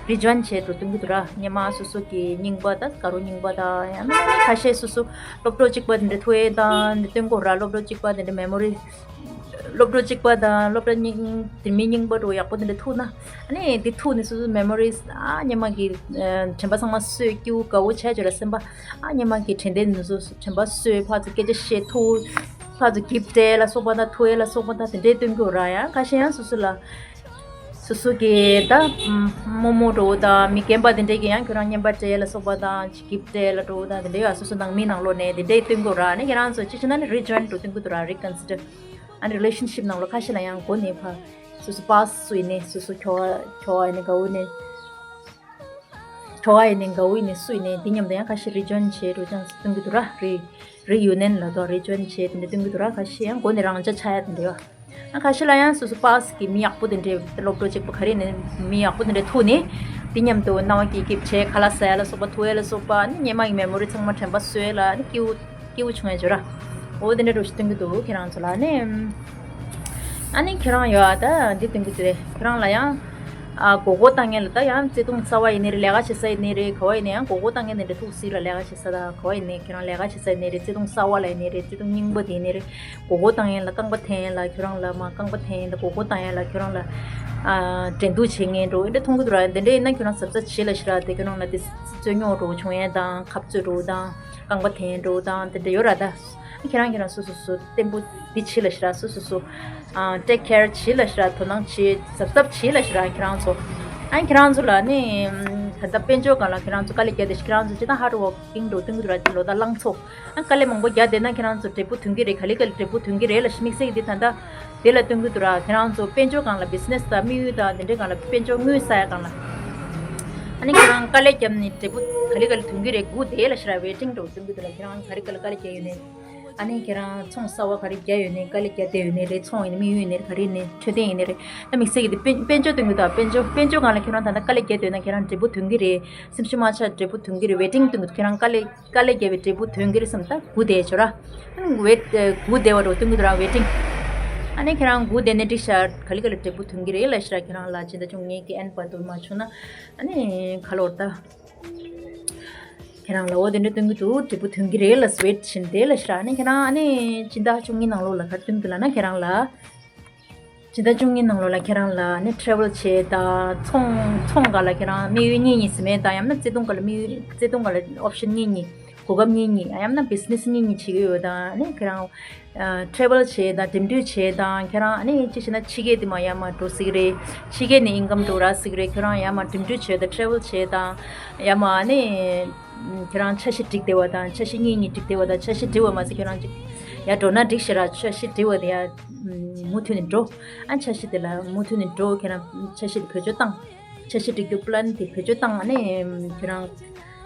རི་ཇོ་ཡིན་བྱས་འདྲ་བོ་སྟོན་གྱི་འདུག་ར། སྔོན་མ་སོ་སོ་གི་རྙིང་པ་ད་དགའ་རོགས་རྙིང་པ་ད་ཡང་ན་ཁ་ཤས་སོ་སོ་སློབ་གྲོགས་གཅིག་པ་དེ་འདྲ་ཐུག་ཡས་དང་འདི་སྟོན་གྱི་ཡོད་ར། སློབ་གྲོགས་གཅིག་པ་དེ་འདྲ་མེ་མོ་རི། སློབ་གྲོགས་གཅིག་པ་དང་སློབ་གྲྭ་རྙིང་དེ་མིན་རྙིང་པ་འདྲ་བོ་ཡག་པོ་དེ་འདྲ་ཐུག་ན། ཨ་ནི་དེ་ཐུག་ནས་སོ་སོའི་མེ་མོ་རིས་ཨ་སྔོན་མ་གི་ཨ་དྲན་པ་ཚང་མ་གསོས། སྐྱིད་པོ་དགའ་པོ་བྱས་བྱས་ར། སེམས་པ་ཨ་སྔོན་མ་གི་དྲན་རྟེན་དེ་ཚོ་དྲན་པ་གསོས། ཕར་ཚུར་སྐད་ཆ་བཤད། ཐུག་ཕར་ཚུར་གིཕ་སྤྲད་ལ་སོགས་པ་དང་། ཐུག་ཡས་ལ་སོགས་པ་དང་དེ་འདྲས་སྟོན་གྱི་ཡོད་ར། ཡང་ཁ་ཤས་ཡང་སོ་སོ་ལ་སོ་སོ་གི་ད་རྨོ་མོ་འདྲ་བོ་དང་མི་རྒན་པ་དེ་འདྲས་ཀྱིས་ཡང་ཁྱོད་རང་རྔན་པ་སྤྲད་ལ་སོགས་པ་དང་གིཕ་སྤྲད་ལ་འདྲ་བོ་དང་དེ་འདྲས་ཡང་སོ་སོ་ནང་མི་ནང་ལོགས་ནས་དེ་འདྲས་སྟོན་གྱི་ཡོད་ར། ཨ་ནི་ཁྱེད་རང་ཚོ་ཅི་བྱས་ན་ནི་རི་ཇོ་ཡིན་འདྲ་བོ་སྟོན་གྱི་འདུག་ར། རི་ཀོན་སི་ཌར། ཨ་ནི་རི་ལེ་ཤན་ཤིབ་ནང་ལོགས་ཁ་ཤས་ལ་ཡང་སྒོ་ནས་ཕར་སོ་སོ་པ་སི་སུ་ཡིན་ནའི་སོ་སོ་ཁྱོ་ག་ཁྱོ་ག་ཡིན་ནའི་དགའ་བོ་ཡིན་ནའི་ཁྱོ་ག་ཡིན་ནའི་དགའ་བོ་ཡིན་ནའི་སུ་ཡིན་ནའི་དེ་མཉམ་དུ་ཡང་ཁ་ཤས་རི་ཇོ་ཡིན་བྱས་འདྲ་བོ་ཅང་སྟོན་གྱི་འདུག་ར། རི་རི་ཡུ་ནི་ཡན་ལ་དོ་རི་ཇོ་ཡིན་བྱས་དེ་འདྲ་སྟོན་གྱི་འདུག་ར། ཁ་ཤས་ཡང་སྒོ་ནས་རང་འཇགས་ཆགས་ཡ་དེ་འདྲ་ཡོད། ཨ་ཁ་ཤས་ལ་ཡང་སོ་སོ་པ་སི་གི་མི་ཡག་པོ་དེ་འདྲའི་སློབ་གྲོགས་གཅིག་པ་ག་རེ་ནས་མི་ཡག་པོ་དེ་འདྲ་ཐུག་ནས་དེ་མཉམ་དུ་སྣང་བ་སྐྱིད་སྐྱིད་བྱས་ཁ་ལག་ཟ་ཡ་ལ་སོགས་པ། ཐུག་ཡ་ལ་སོགས་པ། ཨ་ནི་སྔོན་མ་གི་མེ་མོ་རི་ཚང་མ་དྲན་པ་གསོས་ལ་ཨ་ནི་སྐྱིད་པོ་སྐྱིད་པོ་བྱུང་ཡ་བྱོས་ར། འོ་དེ་འདྲ་འདྲ་བོ་ཞིག་སྟོན་གྱི་འདུག་ཁྱེད་རང་ཚོ་ལ་ནི། ཨ་ནི་ཁྱེད་རང་ཡོད་ཨ། ད་འདི་སྟོན་གྱི་འདུག་རེད། ཁྱེད་རང་ལ་ཡང་ཨ་མགོ་སྐོར་བཏང་མཁན་ལ་ད་ཡང་བརྩེ་དུང་གསར་པ་ཡིན་ནའི་རེད། ལས་ཀ་བྱེད་ས་ཡིན་ནའི་རེད། ག་བ་ཡིན་ནའི་ཡང་མགོ་སྐོར་བཏང་མཁན་དེ་འདྲ་ཐུག་སྲིད་ར། ལས་ཀ་བྱེད་ས་དང་ག་བ་ཡིན་ནའི་ཁྱེད་རང་ལས་ཀ་བྱེད་ས་ཡིན་ནའི་རེད། བརྩེ་དུང་གསར་པ་ལ་ཡིན་ནའི་རེད། བརྩེ་དུང་རྙིང་པ་དེ་ཡིན་ནའི་རེད། མགོ་སྐོར་བཏང་མཁན་ལ་རྐང་པ་འཐེན་ཡས་ལ་ཁྱོད་རང་ལ་མ། རྐང་པ་འཐེན་ཡས་དང་མགོ་སྐོར་བཏང་ཡས་ལ་ཁྱོད་རང་ལ་ཨ་འགྲན་བསྡུར་བྱེད་མཁན་འདྲ་བོ་འདི་འདྲ་མཐོང་གི་འདུག་ར། འདི་འདྲ་ཡིན་ན་ཁྱོད་རང་གཟབ་གཟབ་བྱེད་ལ་ཤི་ར། དེ་ཁྱོད་རང་ལ་དེ་རྩོད་རྙོག་འདྲ་བོ་བྱུང་ཡས་དང་འཐབ་རྩོད་འདྲ་བོ་དང་རྐང་པ་འཐེན་འདྲ་བོ་དང་དེ་འདྲ་ཡོད་ར། ད་ཁྱེད་རང་ཁྱེད་རང་སོ་སོ་སོ་བརྟན་པོ་འདི་བྱེད་ལ་ཤི་ར། སོ་སོ་སོ་ཨ་ཊེག་ཁེར་བྱེད་ལ་ཤི་ར། དོ་སྣང་བྱེད། གཟབ་གཟབ་བྱེད་ལ་ཤི་ར། ཁྱེད་རང་ཚོ་ཨ་ཁྱེད་རང་ཚོ་ལ་ནི་ད་ལྟ་དཔལ་འབྱོར་སྒང་ལ་ཁྱེད་རང་ཚོ་དཀའ་ལས་རྒྱག་བསྡད་ཤི། ཁྱེད་རང་ཚོ་ཅི་ལྟར་ཧར་ཌི་ཝོར་ཀིང་འདྲ་བོ་སྟོན་གི་འདུག་ར། ལོ་ཟླ་ལངས་ཚོ། ཨ་དཀའ་ལས་མང་པོ་རྒྱག་བསྡད་ན་ཁྱེད་རང་ཚོ་འབྲས་བུ་ཐོན་གི་རེད། ག་ལེ་ག་ལེ་འབྲས་བུ་ཐོན་གི་རེད་ལབ་ཤི། དམིགས་བསལ་གྱི་འདི་ད་ལྟ་དེ་ལ་སྟོན་གི་འདུག་ར། ཁྱེད་རང་ཚོ་དཔལ་འབྱོར་སྒང་ལ་བི་ཛི་ནེ་སི་དང་དམིགས་ཡུལ་དང་དེ་འདྲའི་སྒང་ལ་དཔལ་འབྱོར་དངུལ་བསགས་ཡ་སྒང་ལ། ཨ་ནི་ཁྱེད་རང་དཀའ་ལས་བརྒྱབ་ནས་འབྲས་བུ་ག་ལེ་ག་ལེ་ཐོན་གི་རེད། སྒུག་བསྡད་ལབ་ཤི་ར། ཝེ་ཊིང་འདྲ་བོ་སྟོན་གི་འདུག་ར། ཁྱེད་རང་ག་རེ་ག་ལེ་དཀའ་ལས་རྒྱག་ཡོད་ནའི། ཨ་ནི་ཁྱེད་རང་ཚོང་གསར་པ་ག་རེ་རྒྱག་ཡོད་ནའི། དཀའ་ལས་རྒྱག་བསྡད་ཡོད་ནའི་རེད། ཚོང་ཡིན་ནའི་དམིགས་ཡུལ་ཡིན་ནའི་རེད། ག་རེ་ཡིན་ནའི་འཕྲོད་བསྟེན་ཡིན་ནའི་རེད། ད་དམིགས་བསལ་གྱི་འདི་དཔལ་དཔལ་འབྱོར་སྟོན་གི་འདུག་དཔལ་འབྱོར་དཔལ་འབྱོར་སྒང་ལ་ཁྱེད་རང་ད་ལྟ་དཀའ་ལས་རྒྱག་བསྡད་ན་ཁྱེད་རང་འབྲས་བུ་ཐོན་གི་རེད། སེམས་ཤུགས་མ་ཆག་འབྲས་བུ་ཐོན་གི་རེད། ཝེ་ཊིང་སྟོན་གི་འདུག་ཁྱེད་རང་དཀའ་ལས་དཀའ་ལས་བརྒྱབ་པའི་འབྲས་བུ་ཐོན་གི་རེད་བསམ། ད་སྒུག་བསྡད་བྱོས་ར། ཨ་ནི་ཝེ་ཊི་སྒུག་བསྡད་པ་འདྲ་བོ་སྟོན་གི་འདུག་ར། ཝེ་ཊིང་། ཨ་ནི་ཁྱེད་རང་སྒུག་བསྡད་ནས་འགྲིག་ཤག་ག་ལེ་ག་ལེ་འབྲས་བུ་ཐོན་གི་རེད་ལབ་ཤི་ར། ཁྱེད་རང་ལ་སྤྱི་ཟླ་བཅུ་གཉིས་ཀྱི་ཨེན་བར་དུ་མ་བྱུང་ན་ཨ་ནི་ཁ་ལོར་ད། ཁྱེད་རང་ལ་འོ་དེ་འདྲ་སྟོན་གི་འདུག་འབྲས་བུ་ཐོན་གི་རེད་ལབ་ཝེ་ཊི་བྱེད་བསྡད་ལབ་ཤི་ར། ཨ་ནི་ཁྱེད་རང་ཨ་ནི་སྤྱི་ཟླ་བཅུ་གཉིས་ནང་ལོགས་ལ་ག་རེ་སྟོན་གི་ལབ་ན་ཁྱེད་རང་ལ། སྤྱི་ཟླ་བཅུ་གཉིས་ནང་ལོགས་ལ་ཁྱེད་རང་ལ་ནི་ཊེ་རེ་ཝེལ་བྱེད་དང་ཚོང་ཚོང་སྒང་ལ་ཁྱེད་རང་དམིགས་ཡུལ་གཉིས་གཉིས་ཟིན་མེད་དང་། ཡང་ན་བརྩེ་དུང་སྒང་ལ་དམིགས་ཡུལ་བརྩེ་དུང་སྒང་ལ་ཨོབ་ཤན་གཉིས་གཉིས། གོ་སྐབས་གཉིས་གཉིས། ཡང་ན་བི་ཛི་ནེ་སི་གཉིས་གཉིས་བྱེད་ཀྱི་ཡོད་དང་། ནི་ཁྱེད་རང་ཨ་ཊེ་རེ་ཝེལ་བྱེད་དང་འགྲིམ་འགྲུལ་བྱེད་དང་། ཁྱེད་རང་ཨ་ནི་ཅི་བྱས་ན་ཕྱི་རྒྱལ་དེ་མར་ཡར་མར་འགྲོ་སྲིད་ཀྱི་རེད། ཕྱི་རྒྱལ་ནས་ཨིན་ཀམ་འགྲོ་རག་སྲིད་ཀྱི་རེད། ཁྱེད་རང་ཡར་མར་འགྲིམ་འགྲུལ་བྱེད་དང་ཊེ་རེ་ཝེལ་བྱེད་དང་། ཡར་མར་ཨ་ནི་ཁྱེད་རང་འཆར་གཞི་སྒྲིག་བསྡད་པ་དང་། འཆར་གཞི་གཉིས་གཉིས་སྒྲིག་བསྡད་པ་དང་། འཆར་གཞི་སྒྲིག་པ་མ་ཟད་ཁྱེད་རང་ཅིག་ཡར་འགྲོ་ན་འགྲིག་ཤག་ར། འཆར་གཞི་སྒྲིག་པ་དེ་ཡར་མུ་མཐུད་ནས་འགྲོ། ཨ་འཆར་གཞི་དེ་ལ་མུ་མཐུད་ནས་འགྲོ། ཁྱེད་རང་འཆར་གཞི་དེ་བེད་སྤྱོད་བཏང་། འཆར་གཞི་སྒྲིག་རྒྱུ་པི་ལན་དེ་བེད་སྤྱོད་བཏང་། ཨ་ནི་ཁྱེད་རང་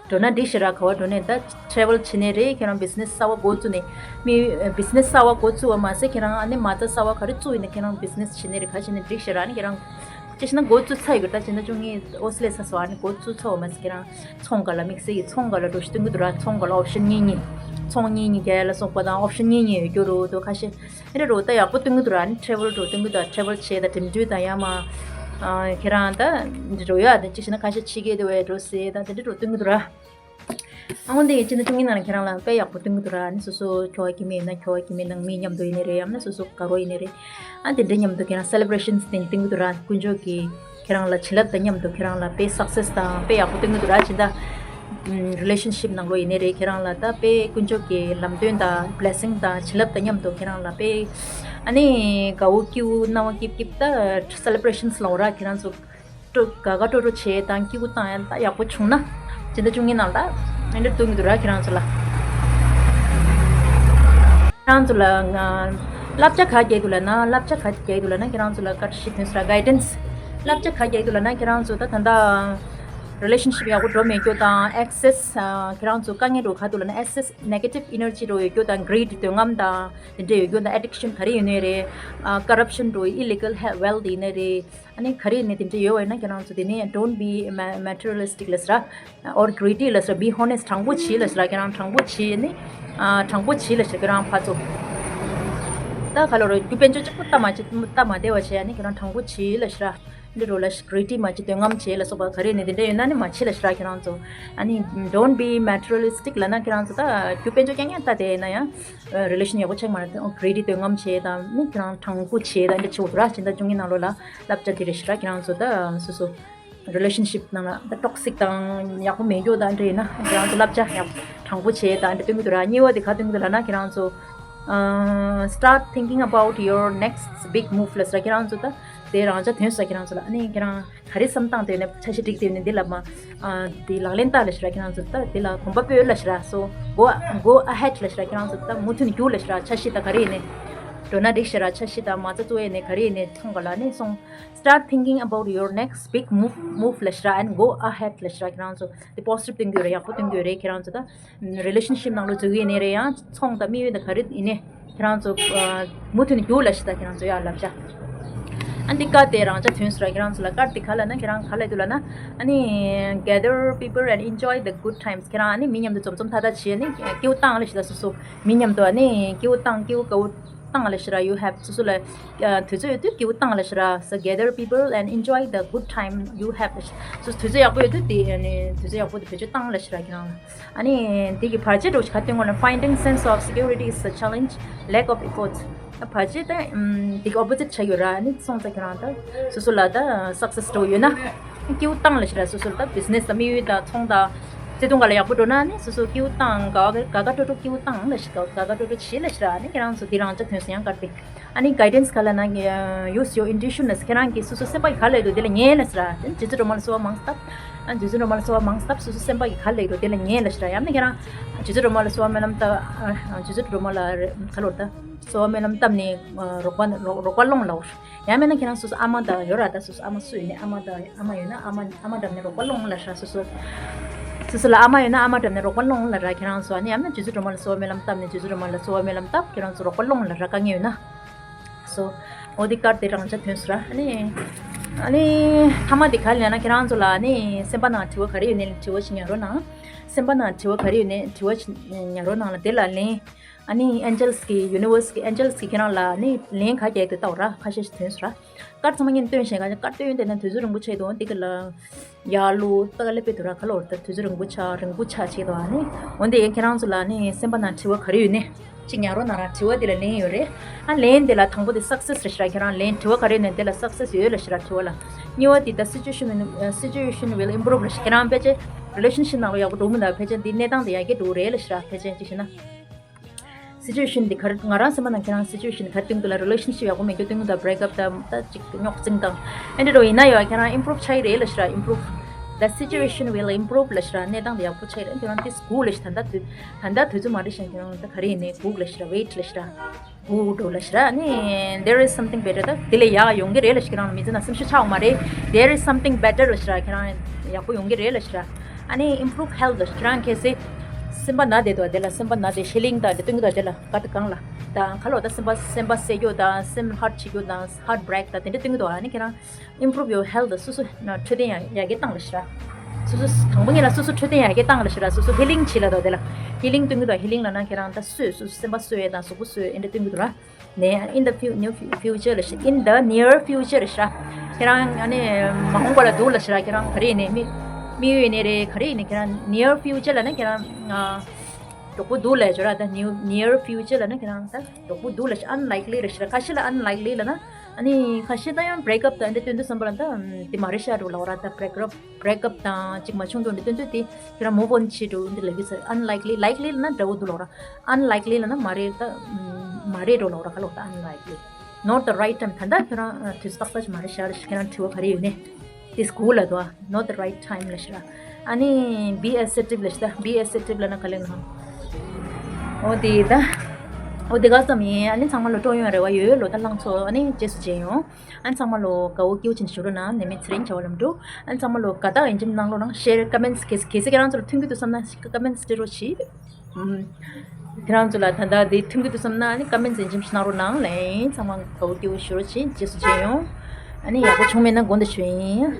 འགྲོ་ན་འགྲིག་ཤག་ར། ག་བ་འགྲོ་ནའི་ད་ཊེ་རེ་ཝེལ་བྱེད་ནའི་རེད། ཁྱེད་རང་བི་ཛི་ནེ་སི་གསར་པ་འགོ་བཙུགས་ནའི་མི་བི་ཛི་ནེ་སི་གསར་པ་འགོ་བཙུགས་པ་མ་ཟད་ཁྱེད་རང་ཨ་ནི་མ་རྩ་གསར་པ་ག་རེ་བཙུགས་ཡིན་ནའི་ཁྱེད་རང་བི་ཛི་ནེ་སི་བྱེད་ནའི་རེད། ག་བྱེད་ནའི་འགྲིག་ཤག་ར། ཨ་ནི་ཁྱེད་རང་ཅི་ཞིག་ན་འགོ་བཙུགས་ཚར་ཡོད་གི། ད་ཅི་ན་ཅུང་ངའི་ཨོ་སི་ལེ་ས་སོ། ཨ་ནི་འགོ་བཙུགས་ཚར་བ་མ་ཟད་ཁྱེད་རང་ཚོང་སྒང་ལ་དམིགས་བསལ་གྱི་ཚོང་སྒང་ལ་འགྲོ་ཤི་སྟོན་གི་འདུག་ར། ཚོང་སྒང་ལ་ཨོབ་ཤན་གཉིས་གཉིས། ཚོང་གཉིས་གཉིས་རྒྱག་ཡ་ལ་སོགས་པ་དང་ཨོབ་ཤན་གཉིས་གཉིས་ཡོད་རྒྱུ་རུ་དུ་ཁ་ཤས་ཨེ་འདྲ་རུ་ད་ཡག་པོ་སྟོན་གི་འདུག་ར། ཨ་ནི་ཊེ་རེ་ཝེལ་འགྲོ་སྟོན་གི་འདུག་ཊེ་རེ་ཝེལ་བྱས་དང་འགྲིམ་འགྲུལ་དང་ཡར་མར་ཨ་ཁྱེད་རང་ད་འགྲོ་ཡ་དེ་ཅི་ཞིག་ན་ཁ་ཤས་ཕྱི་རྒྱལ་དུ་བས་འགྲོ་ཟེར་དང་དེ་འདྲ་འགྲོ་སྟོན་གི་འདུག་ར། ཨ་འོན་ཏེ་སྤྱི་ཟླ་བཅུ་གཉིས་ནང་ལ་ཁྱེད་རང་ལ་དཔེ་ཡག་པོ་སྟོན་གི་འདུག་ར། ཨ་ནི་སོ་སོ་ཁྱོ་ག་སྐྱེ་དམན་ཡིན་ན་ཁྱོ་ག་སྐྱེ་དམན་དང་མི་མཉམ་དུ་ཡིན་ནའི་རེད། ཡང་ན་སོ་སོ་དགའ་རོགས་ཡིན་ནའི་རེད། ཨ་དེ་འདྲ་མཉམ་དུ་ཁྱེད་རང་སེ་ལེ་བྷ་རེ་ཤན་སྟེང་སྟོན་གི་འདུག་ར། དཀོན་མཆོག་གིས་ཁྱེད་རང་ལ་བྱིན་རླབས་དང་མཉམ་དུ་ཁྱེད་རང་ལ་དཔེ་སག་སེ་སི་དང་དཔེ་ཡག་པོ་སྟོན་གི་འདུག་ར། སྤྱི་ཟླ་རི་ལེ་ཤན་ཤིབ་ནང་ལོགས་ཡིན་ནའི་རེད། ཁྱེད་རང་ལ་ད་དཔེ་དཀོན་མཆོག་གི་ལམ་སྟོན་དང་བྷི་ལེ་སིང་དང་བྱིན་རླབས་དང་མཉམ་དུ་ཁྱེད་རང་ལ་དཔེ་ཨ་ནི་དགའ་བོ་སྐྱིད་བོ་སྣང་བ་སྐྱིད་སྐྱིད་ད་སེ་ལེ་བྷ་རེ་ཤན་ལོག་ར། ཁྱེད་རང་ཚོ་སྤྲོ་དགའ་དགའ་སྤྲོ་སྤྲོ་བྱས་དང་སྐྱིད་པོ་བཏང་ཡ་ད་ཡག་པོ་བྱུང་ན་སྤྱི་ཟླ་བཅུ་གཉིས་ནང་ལ་ཨེ་འདྲ་སྟོན་གི་འདུག་ར། ཁྱེད་རང་ཚོ་ལ། ཁྱེད་རང་ཚོ་ལ་ང་བསླབ་བྱ་ག་རྒྱག་འདུག་ལབ་ན། བསླབ་བྱ་ག་རྒྱག་འདུག་ལབ་ན་ཁྱེད་རང་ཚོ་ལ་བཀའ་དྲིན་ཆེ་དོན་སྲ་གའི་ཌེན་སི། བསླབ་བྱ་ག་རྒྱག་འདུག་ལབ་ན་ཁྱེད་རང་ཚོ་ད་ད་ལྟ་རི་ལེ་ཤན་ཤིབ་ཡག་པོ་འགྲོ་མེད་རྒྱུ་དང་ཨེག་སེ་སི་ཁྱེད་རང་ཚོ་དཀའ་ངལ་འགྲོ་ག་འདུག་ལབ་ན་ཨེག་སེ་སི་ནེ་གེ་ཊིབ་ཨེ་ནར་ཇི་འགྲོ་ཡོད་རྒྱུ་དང་གྲི་ཌི་འདོད་རྔམ་དང་དེ་འདྲ་ཡོད་རྒྱུ་དང་ཨེ་ཌིག་ཤན་ག་རེ་ཡོད་ནའི་རེད། ཀོ་རབ་ཤན་འགྲོ་ཨི་ལི་གལ་ཝེལ་ཐི་ཡིན་ནའི་རེད། ཨ་ནི་ག་རེ་ནས་དེ་འདྲ་ཡོད་པ་ཡིན་ན་ཁྱེད་རང་ཚོ་དེ་ནས་don't be materialistic ལབ་ས་ར། Or greedy ལབ་ས་ར། Be honest དྲང་པོ་བྱེད་ལབ་ས་ར། ཁྱེད་རང་དྲང་པོ་བྱེད་ནི། ཨ་དྲང་པོ་བྱེད་ལབ་ས་ར། ཁྱེད་རང་ཕར་ཚུར། ད་ག་ལོ་ར་རྒྱུ་དཔལ་འབྱོར་གཅིག་པུ་སྟབས་མ་བྱེད་སྟབས་མ་བདེ་བ་བྱས་ནི་ཁྱེད་རང་དྲང་པོ་བྱེད་ལབ་ས་ར། འདི་རུ་ལ་greedy མ་བྱེད་འདོད་རྔམ་བྱེད་ལ་སོགས་པ་ག་རེ་ནས་དེ་འདྲ་ཡོད་ན་ནི་མ་བྱེད་ལབ་ས་ར། ཁྱེད་རང་ཚོ་ཨ་ནི་don't be materialistic ལབ་ན་ཁྱེད་རང་ཚོ་ད་རྒྱུ་དཔལ་འབྱོར་རྐྱང་རྐྱང་ལྟ་བསྡད་ཡིན་ན་ཡང་རི་ལེ་ཤན་ཡག་པོ་ཆགས་མ་རེད། greedy འདོད་རྔམ་བྱེད་དང་ནི་ཁྱེད་རང་དྲང་པོ་བྱེད་དང་འདྲ་བྱེད་དགོས་ར། སྤྱི་ཟླ་བཅུ་གཉིས་ནང་ལོགས་ལ་བསླབ་བྱ་དེ་རེད་ཤི་ར། ཁྱེད་རང་ཚོ་ད་སོ་སོ་རི་ལེ་ཤན་ཤིབ་ནང་ལ་ད་ཊོག་སིག་དང་ཡག་པོ་མེད་རྒྱུ་དང་འདྲ་ཡིན་ན་ཁྱེད་རང་ཚོ་བསླབ་བྱ་ཡག་དྲང་པོ་བྱེད་དང་འདྲ་སྟོན་གི་འདུག་ར། གཉིས་པ་དེ་ག་སྟོན་གི་འདུག་ལབ་ན་ཁྱེད་རང་ཚོ་start thinking about your next big move ལབ་ས་ར། ཁྱེད་རང་ཚོ་ད་དེ་རང་ཅག་དོན་ས་ཁྱེད་རང་ཚོ་ལ་ཨ་ནི་ཁྱེད་རང་ག་རེ་བསམ་སྟངས་དེ་ནས་འཆར་གཞི་བསྒྲིགས་དེ་ནས་འདི་ལ་མ་འདི་ལག་ལེན་བསྟར་ལབ་ཤི་ར། ཁྱེད་རང་ཚོ་ད་འདི་ལ་གོམ་པ་སྤོས་ལབ་ཤི་ར། so go go ahead ལབ་ཤི་ར། ཁྱེད་རང་ཚོ་ད་མུ་མཐུད་ནས་རྒྱུགས་ལབ་ཤི་ར། འཆར་གཞི་ད་ག་རེ་ཡིན་ནས་འགྲོ་ན་འགྲིག་ཤི་ར། འཆར་གཞི་ད་མ་རྩ་གཙོ་ཡིན་ནས་ག་རེ་ཡིན་ནས་ཚོང་ག་ལ་ནས་སོང་start thinking about your next big move move ལབ་ཤི་ར། and go ahead ལབ་ཤི་ར། ཁྱེད་རང་ཚོ་དེ་པོ་སི་ཊིབ་སྟོན་གྱི་རེད། ཡག་པོ་སྟོན་གྱི་རེད། ཁྱེད་རང་ཚོ་ད་རི་ལེ་ཤན་ཤིབ་ནང་ལོགས་འཛུལ་གི་ཡིན་ནའི་རེད། ཡང་ཚོང་དང་དམིགས་ཡུལ་དང་ག་རེ་ཡིན་ནའི་ཁྱེད་རང་ཚོ་མུ་མཐུད་ནས་རྒྱུགས་ལབ་ཤི་ད་ཁྱེད་རང་ཚོ་ཡག་ལབ་བྱ། ཨ་འདི་ཀར་དེ་རང་ཅག་དོན་ས་ར། ཁྱེད་རང་ཚོ་ལ་ཀར་དེ་ག་ལབ་ན་ཁྱེད་རང་ག་ལབ་འདུག་ལབ་ན་ཨ་ནི་gather people and enjoy the good times ཁྱེད་རང་ཨ་ནི་མི་མཉམ་དུ་འཛོམས་འཛོམས་ཐག་ཐག་བྱེད་ཨ་ནི་སྐྱིད་པོ་བཏང་ལབ་ཤི་ད། སོ་སོ་མི་མཉམ་དུ་ཨ་ནི་སྐྱིད་པོ་བཏང་སྐྱིད་པོ་དགའ་བོ་བཏང་ལབ་ཤི་ར། you have སོ་སོ་ལ་དུས་ཚོད་ཡོད་དུས་སྐྱིད་པོ་བཏང་ལབ་ཤི་ར། so gather people and enjoy the good time you have ལབ་ཤི། སོ་སོ་དུས་ཚོད་ཡག་པོ་ཡོད་དུས་དེ་ཨ་ནི་དུས་ཚོད་ཡག་པོ་དེ་བེད་སྤྱོད་བཏང་ལབ་ཤི་ར། ཁྱེད་རང་ཨ་ནི་འདི་གི་བར་ཆད་འགྲོ་ཞིག་ག་སྟོན་དགོས་ན། finding sense of security is a challenge, lack of efforts. ད་བར་ཆད་ད་འདི་གི་ཨོ་པོ་ཟིཊ་ཆགས་ཡོད་ར། ཨ་ནི་སོང་ཙང་ཁྱེད་རང་ད་སོ་སོ་ལ་ད་སག་སེ་སི་འགྲོ་ཡོད་ན་སྐྱིད་པོ་བཏང་ལབ་ཤི་ར། སོ་སོ་ལ་ད་བི་ཛི་ནེ་སི་དང་དམིགས་ཡུལ་དང་ཚོང་དང་བརྩེ་དུང་ག་ལ་ཡག་པོ་འགྲོ་ན་ནི་སོ་སོ་སྐྱིད་པོ་བཏང་དགའ་དགའ་སྤྲོ་སྤྲོ་སྐྱིད་པོ་བཏང་ལབ་ཤི། དགའ་དགའ་སྤྲོ་སྤྲོ་བྱེད་ལབ་ཤི་ར། ཨ་ནི་ཁྱེད་རང་ཚོ་འདི་རང་ཅག་དོན་སུ་ཡང་བཀར་ཏེ། ཨ་ནི་guidance ག་ལབ་ན་use your intuition ལབ་ས། ཁྱེད་རང་གིས་སོ་སོ་སེམས་པ་གིས་ག་ལབ་འདུག་དེ་ལ་ཉན་ལབ་ས་ར། རྗེ་བཙུན་སྒྲོལ་མ་ལ་གསོལ་བ་མང་བཏབ། ཨ་རྗེ་བཙུན་སྒྲོལ་མ་ལ་གསོལ་བ་མང་བཏབ། སོ་སོ་སེམས་པ་གིས་ག་ལབ་འདུག་དེ་ལ་ཉན་ལབ་ས་ར། ཡང་ན་ཁྱེད་རང་རྗེ་བཙུན་སྒྲོལ་མ་ལ་གསོལ་བ་སྨོན་ལམ་བཏབ། ཨ་རྗེ་བཙུན་སྒྲོལ་མ་ལ་རེ་ག་ལབ་ད་གསོལ་བ་སྨོན་ལམ་བཏབ་ནས་རོགས་པ་རོགས་རོགས་པ་སློང་ལབ། ཡང་མིན་ན་ཁྱེད་རང་སོ་སོ་ཨ་མ་དང་ཡོད་ར། ད་སོ་སོ་ཨ་མ་སུ་ཡོད་ནས་ཨ་མ་དང་ཨ་མ་ཡོད་ན་ཨ་མ་ཨ་མ་འགྲམ་ནས་རོགས་པ་སློང་ལབ་ས་ར། སོ་སོ་སོ་སོ་ལ་ཨ་མ་ཡོད་ན་ཨ་མ་འགྲམ་ནས་རོགས་པ་སློང་ལབ་ར། ཁྱེད་རང་ཚོ་ཨ་ནི་ཡང་ན་རྗེ་བཙུན་སྒྲོལ་མ་ལ་གསོལ་བ་སྨོན་ལམ་བཏབ་ནས་རྗེ་བཙུན་སྒྲོལ་མ་ལ་གསོལ་བ་སྨོན་ལམ་བཏབ། ཁྱེད་རང་ཚོ་རོགས་པ་སློང་ལབ་ར། དཀའ་ངལ་ཡོད་ན། སོ། འོ་དེ་ཀར་དེ་རང་ཅག་དོན་སུ་ར། ཨ་ནི། ཨ་ནི། ཐ་མ་དེ་ག་ལབ་ན་ཁྱེད་རང་ཚོ་ལ་ཨ་ནི་སེམས་པ་ནང་དྲི་བ་ག་རེ་ཡོད་ནའི་དྲི་བ་ཞིག་ཉར་རོགས་གནང་། སེམས་པ་ནང་དྲི་བ་ག་རེ་ཡོད་ནའི་དྲི་བ་ཞིག་ཉར་རོགས་གནང་ལ་དེ་ལ་ལན། ཨ་ནི་ཨེན་ཇེལ་སི་གི་ཡུ་ནི་ཝར་སི་གི་ཨེན་ཇེལ་སི་གི་ཁྱེད་རང་ལ་ཨ་ནི་ལན་ག་རྒྱག་དེ་ལྟ་བ་ར། ཁ་ཤས་ཤིག་དོན་སུ་ར། ཀར་ཚང་མ་ངས་སྟོན་བཞིན་ག་ཀར་སྟོན་དེ་ན་དུས་ཚོད་རིང་པོ་ཆགས་འདུག་འདི་ག་ལ། ཡར་ལུ་ཏག་ལེ་པེ་དུ་ར་ག་ལོར་ད་དུས་ཚོད་རིང་པོ་ཆགས་རིང་པོ་ཆགས་ཆེད་དུ་ཨ་ནི། འོན་ཏེ་ཡང་ཁྱེད་རང་ཚོ་ལ་ནི་སེམས་པ་ནང་དྲི་བ་ག་རེ་ཡོད་ནི། གཅིག་ཉར་རོགས་གནང་ར། དྲི་བ་འདི་ལ་ལན་ཡོད་རེད། ཨ་ལན་འདི་ལ་དང་པོ་དེ་སག་སེ་སི་རེད་ཤི་ར། ཁྱེད་རང་ལན་དྲི་བ་ག་རེ་ཡོད་ནི་འདི་ལ་སག་སེ་སི་ཡོད་ལ་ཤི་ར་དྲི་བ་ལ། གཉིས་པ་དེ་ད་situation will- situation will improve རེད་ཤི། ཁྱེད་རང་ཕལ་ཆེར་རི་ལེ་ཤན་ཤིབ་ནང་ལ་ཡག་པོ་འགྲོ་མི་འདུག་ཕལ་ཆེར་འདི་གནས་སྟངས་དེ་ཡར་རྒྱས་འགྲོ་གི་རེད་ལ་ཤི་ར། ཕལ་ཆེར་ཅིག་བྱས་ན། སི་ཅུ་ཨེ་ཤན་འདི་ག་རེ་ང་རང་སེམས་པ་ནང་ཁྱེད་རང་སི་ཅུ་ཨེ་ཤན་ག་རེ་སྟོན་གི་འདུག་ལ། རི་ལེ་ཤན་ཤིབ་ཡག་པོ་མེད་རྒྱུ་སྟོན་གི་འདུག་བྷི་རེག་ཨབ་དང་ད་ཅིག་རྙོག་འཛིང་དང་ཨེ་འདྲ་འགྲོ་ཡིན་ན་ཡང་ཁྱེད་རང་ཨིམ་པུ་རུབ་ཆགས་ཀྱི་རེད་ལ་ཤི་ར། Improve the situation will improve ལ་ཤི་ར། གནས་སྟངས་དེ་ཡག་པོ་ཆགས་ཀྱི་རེད། ཁྱེད་རང་དེ་སྒུག་ལ་ཤི། ད་ལྟ་དུས་ད་ལྟ་དུས་ཚོད་མ་འགྲིག་ཤིང་ཁྱེད་རང་ད་ག་རེ་ཡིན་ནའི་སྒུག་ལ་ཤི་ར། ཝེ་ཊི་ལ་ཤི་ར། སྒུག་འགྲོ་ལ་ཤི་ར། ནི་there is something better ད་དེ་ལས་ཡག་ཡོང་གི་རེད་ལ་ཤི། ཁྱེད་རང་ལ་མི་ཚེ་ནང་སེམས་ཤུགས་ཆག་འོང་མ་རེད། There is something better ལ་ཤི་ར། ཁྱེད་རང་ཡག་པོ་ཡོང་གི་རེད་ལ་ཤི་ར། ཨ་ནི་improve health ལ་ཤི་ར། ཁྱེད་རང་གལ་སྲིད་སེམས་པ་ན་བསྡད་འདུག་དེ་ལ་སེམས་པ་ན་བསྡད་ཧི་ལིང་དང་དེ་སྟོན་གི་འདུག་དེ་ལ་ག་ད་གང་ལ་ད་ག་ལོ་ད་སེམས་པ་སེམས་པ་གསལ་རྒྱུ་དང་སེམས་ཧར་ཊི་བྱེད་རྒྱུ་དང་ཧར་ཊི་བྷི་རེག་དང་དེ་འདྲ་སྟོན་གི་འདུག་ཨ་ནི་ཁྱེད་རང་improve your health སོ་སོ་འཕྲོད་བསྟེན་ཡར་ཡར་རྒྱས་བཏང་ལ་ཤི་ར། སོ་སོ་དང་པོ་ཉིད་ལ་སོ་སོ་འཕྲོད་བསྟེན་ཡར་རྒྱས་བཏང་ལ་ཤི་ར། སོ་སོ་ཧི་ལིང་བྱེད་ལ་དོ་དེ་ལ་ཧི་ལིང་སྟོན་གི་དོ། ཧི་ལིང་ལ་ན་ཁྱེད་རང་ད་གསོས་སོ་སོ་སེམས་པ་གསོས་ཡས་དང་གཟུགས་པོ་གསོས་ཡས་ཨེ་འདྲ་སྟོན་གི་དོ་ར། ནས་in the fu- near fu- future ལ་ཤི། In the near future ལ་ཤི་ར། ཁྱེད་རང་ཨ་ནི་མ་འོངས་པ་ལ་སྡུག་ལ་ཤི་ར། ཁྱེད་རང་ག་རེ་ནས་མི་ དམིགས་ཡུལ་ཡིན་ནའི་རེད། ག་རེ་ཡིན་ནའི་ཁྱེད་རང་near future་ལབ་ན་ཁྱེད་རང་ཨ་མགྱོགས་པོ་འདུག་ལབ་ཡ་ཅིག་ཡོད་ར། ད་near near future་ལབ་ན་ཁྱེད་རང་ད་མགྱོགས་པོ་འདུག་ལབ་ཤག unlikely་ལབ་ཤག་ཁ་ཤས་ལ་unlikely་ལབ་ན། ཨ་ནི་ཁ་ཤས་ད་ཡང་break up་དང་འདི་སྟོན་དུས་ཙམ་པ་ལ་ད་དེ་མ་རེད་ཤག་འགྲོ་ལབ་ར། ད་break up break up་དང་གཅིག་མ་བྱུང་འགྲོ་འདི་སྟོན་དུས་དེ་ཁྱེད་རང་move on་བྱེད་འགྲོ་འདི་ལབ་ཀྱི་ཟེར། unlikely likely་ལབ་ན་འདྲ་བོ་འདུག་ལབ་ར། unlikely་ལབ་ན་མ་རེད་ད་མ་རེད་འགྲོ་ལབ་ར། ག་ལབ་ད་unlikely། not the right time། ད་ལྟ་ཁྱོད་རང་དུས་ཚོད་ཏག་ཏག་ཅིག་མ་རེད་ཤག་ཁྱེད་རང་དྲི་བ་ག་རེ་ཡོད་ནས་དེ་སྒུག་ལབ་འདུག not the right time་ལབ་ཤག་ཨ་ནི་be assertive་ལབ་ཤག་ད་be assertive་ལབ་ན་ག་ལབ་ན། འོ་དེ་ད་འོ་དེ་ག་ཙམ་ཡིན། ཨ་ནི་ཚང་མ་ལ་སྤྲོ་ཡོང་རེ་བ་ཡོད་ལོ། ད་ལྷང་ཚོ་ཨ་ནི་རྗེས་སུ་མཇལ་ཡོང་། ཨ་ནི་ཚང་མ་ལོ་དགའ་བོ་སྐྱིད་པོ་ཅིག་ཞུ་རོགས་གནང་། ནད་མེད་ཚེ་རིང་བྱ་བ་ལམ་འགྲོ། ཨ་ནི་ཚང་མ་ལོ་དགའ་རྟགས་ཡིན་གཅིག་གནང་རོགས་གནང་། share comments་གལ་སྲིད་ཁྱེད་རང་ཚོ་ལ་མཐུན་གྱི་འདུག་བསམ་ན་comments་སྤྲད་རོགས་གྱིས། ཁྱེད་རང་ཚོ་ལ་ད་ལྟ་འདི་མཐུན་གྱི་འདུག་བསམ་ན་ཨ་ནི་comments་ཡིན་གཅིག་གནང་རོགས་གནང་ལེ། ཚང་མ་དགའ་བོ་སྐྱིད་པོ་ཞུ་རོགས་གྱིས། རྗེས་སུ་མཇལ་ཡོང་། ཨ་ནི་ཡག་པོ་བྱུང་མེད་ན་དགོངས་དག་ཞུ་ཡིན།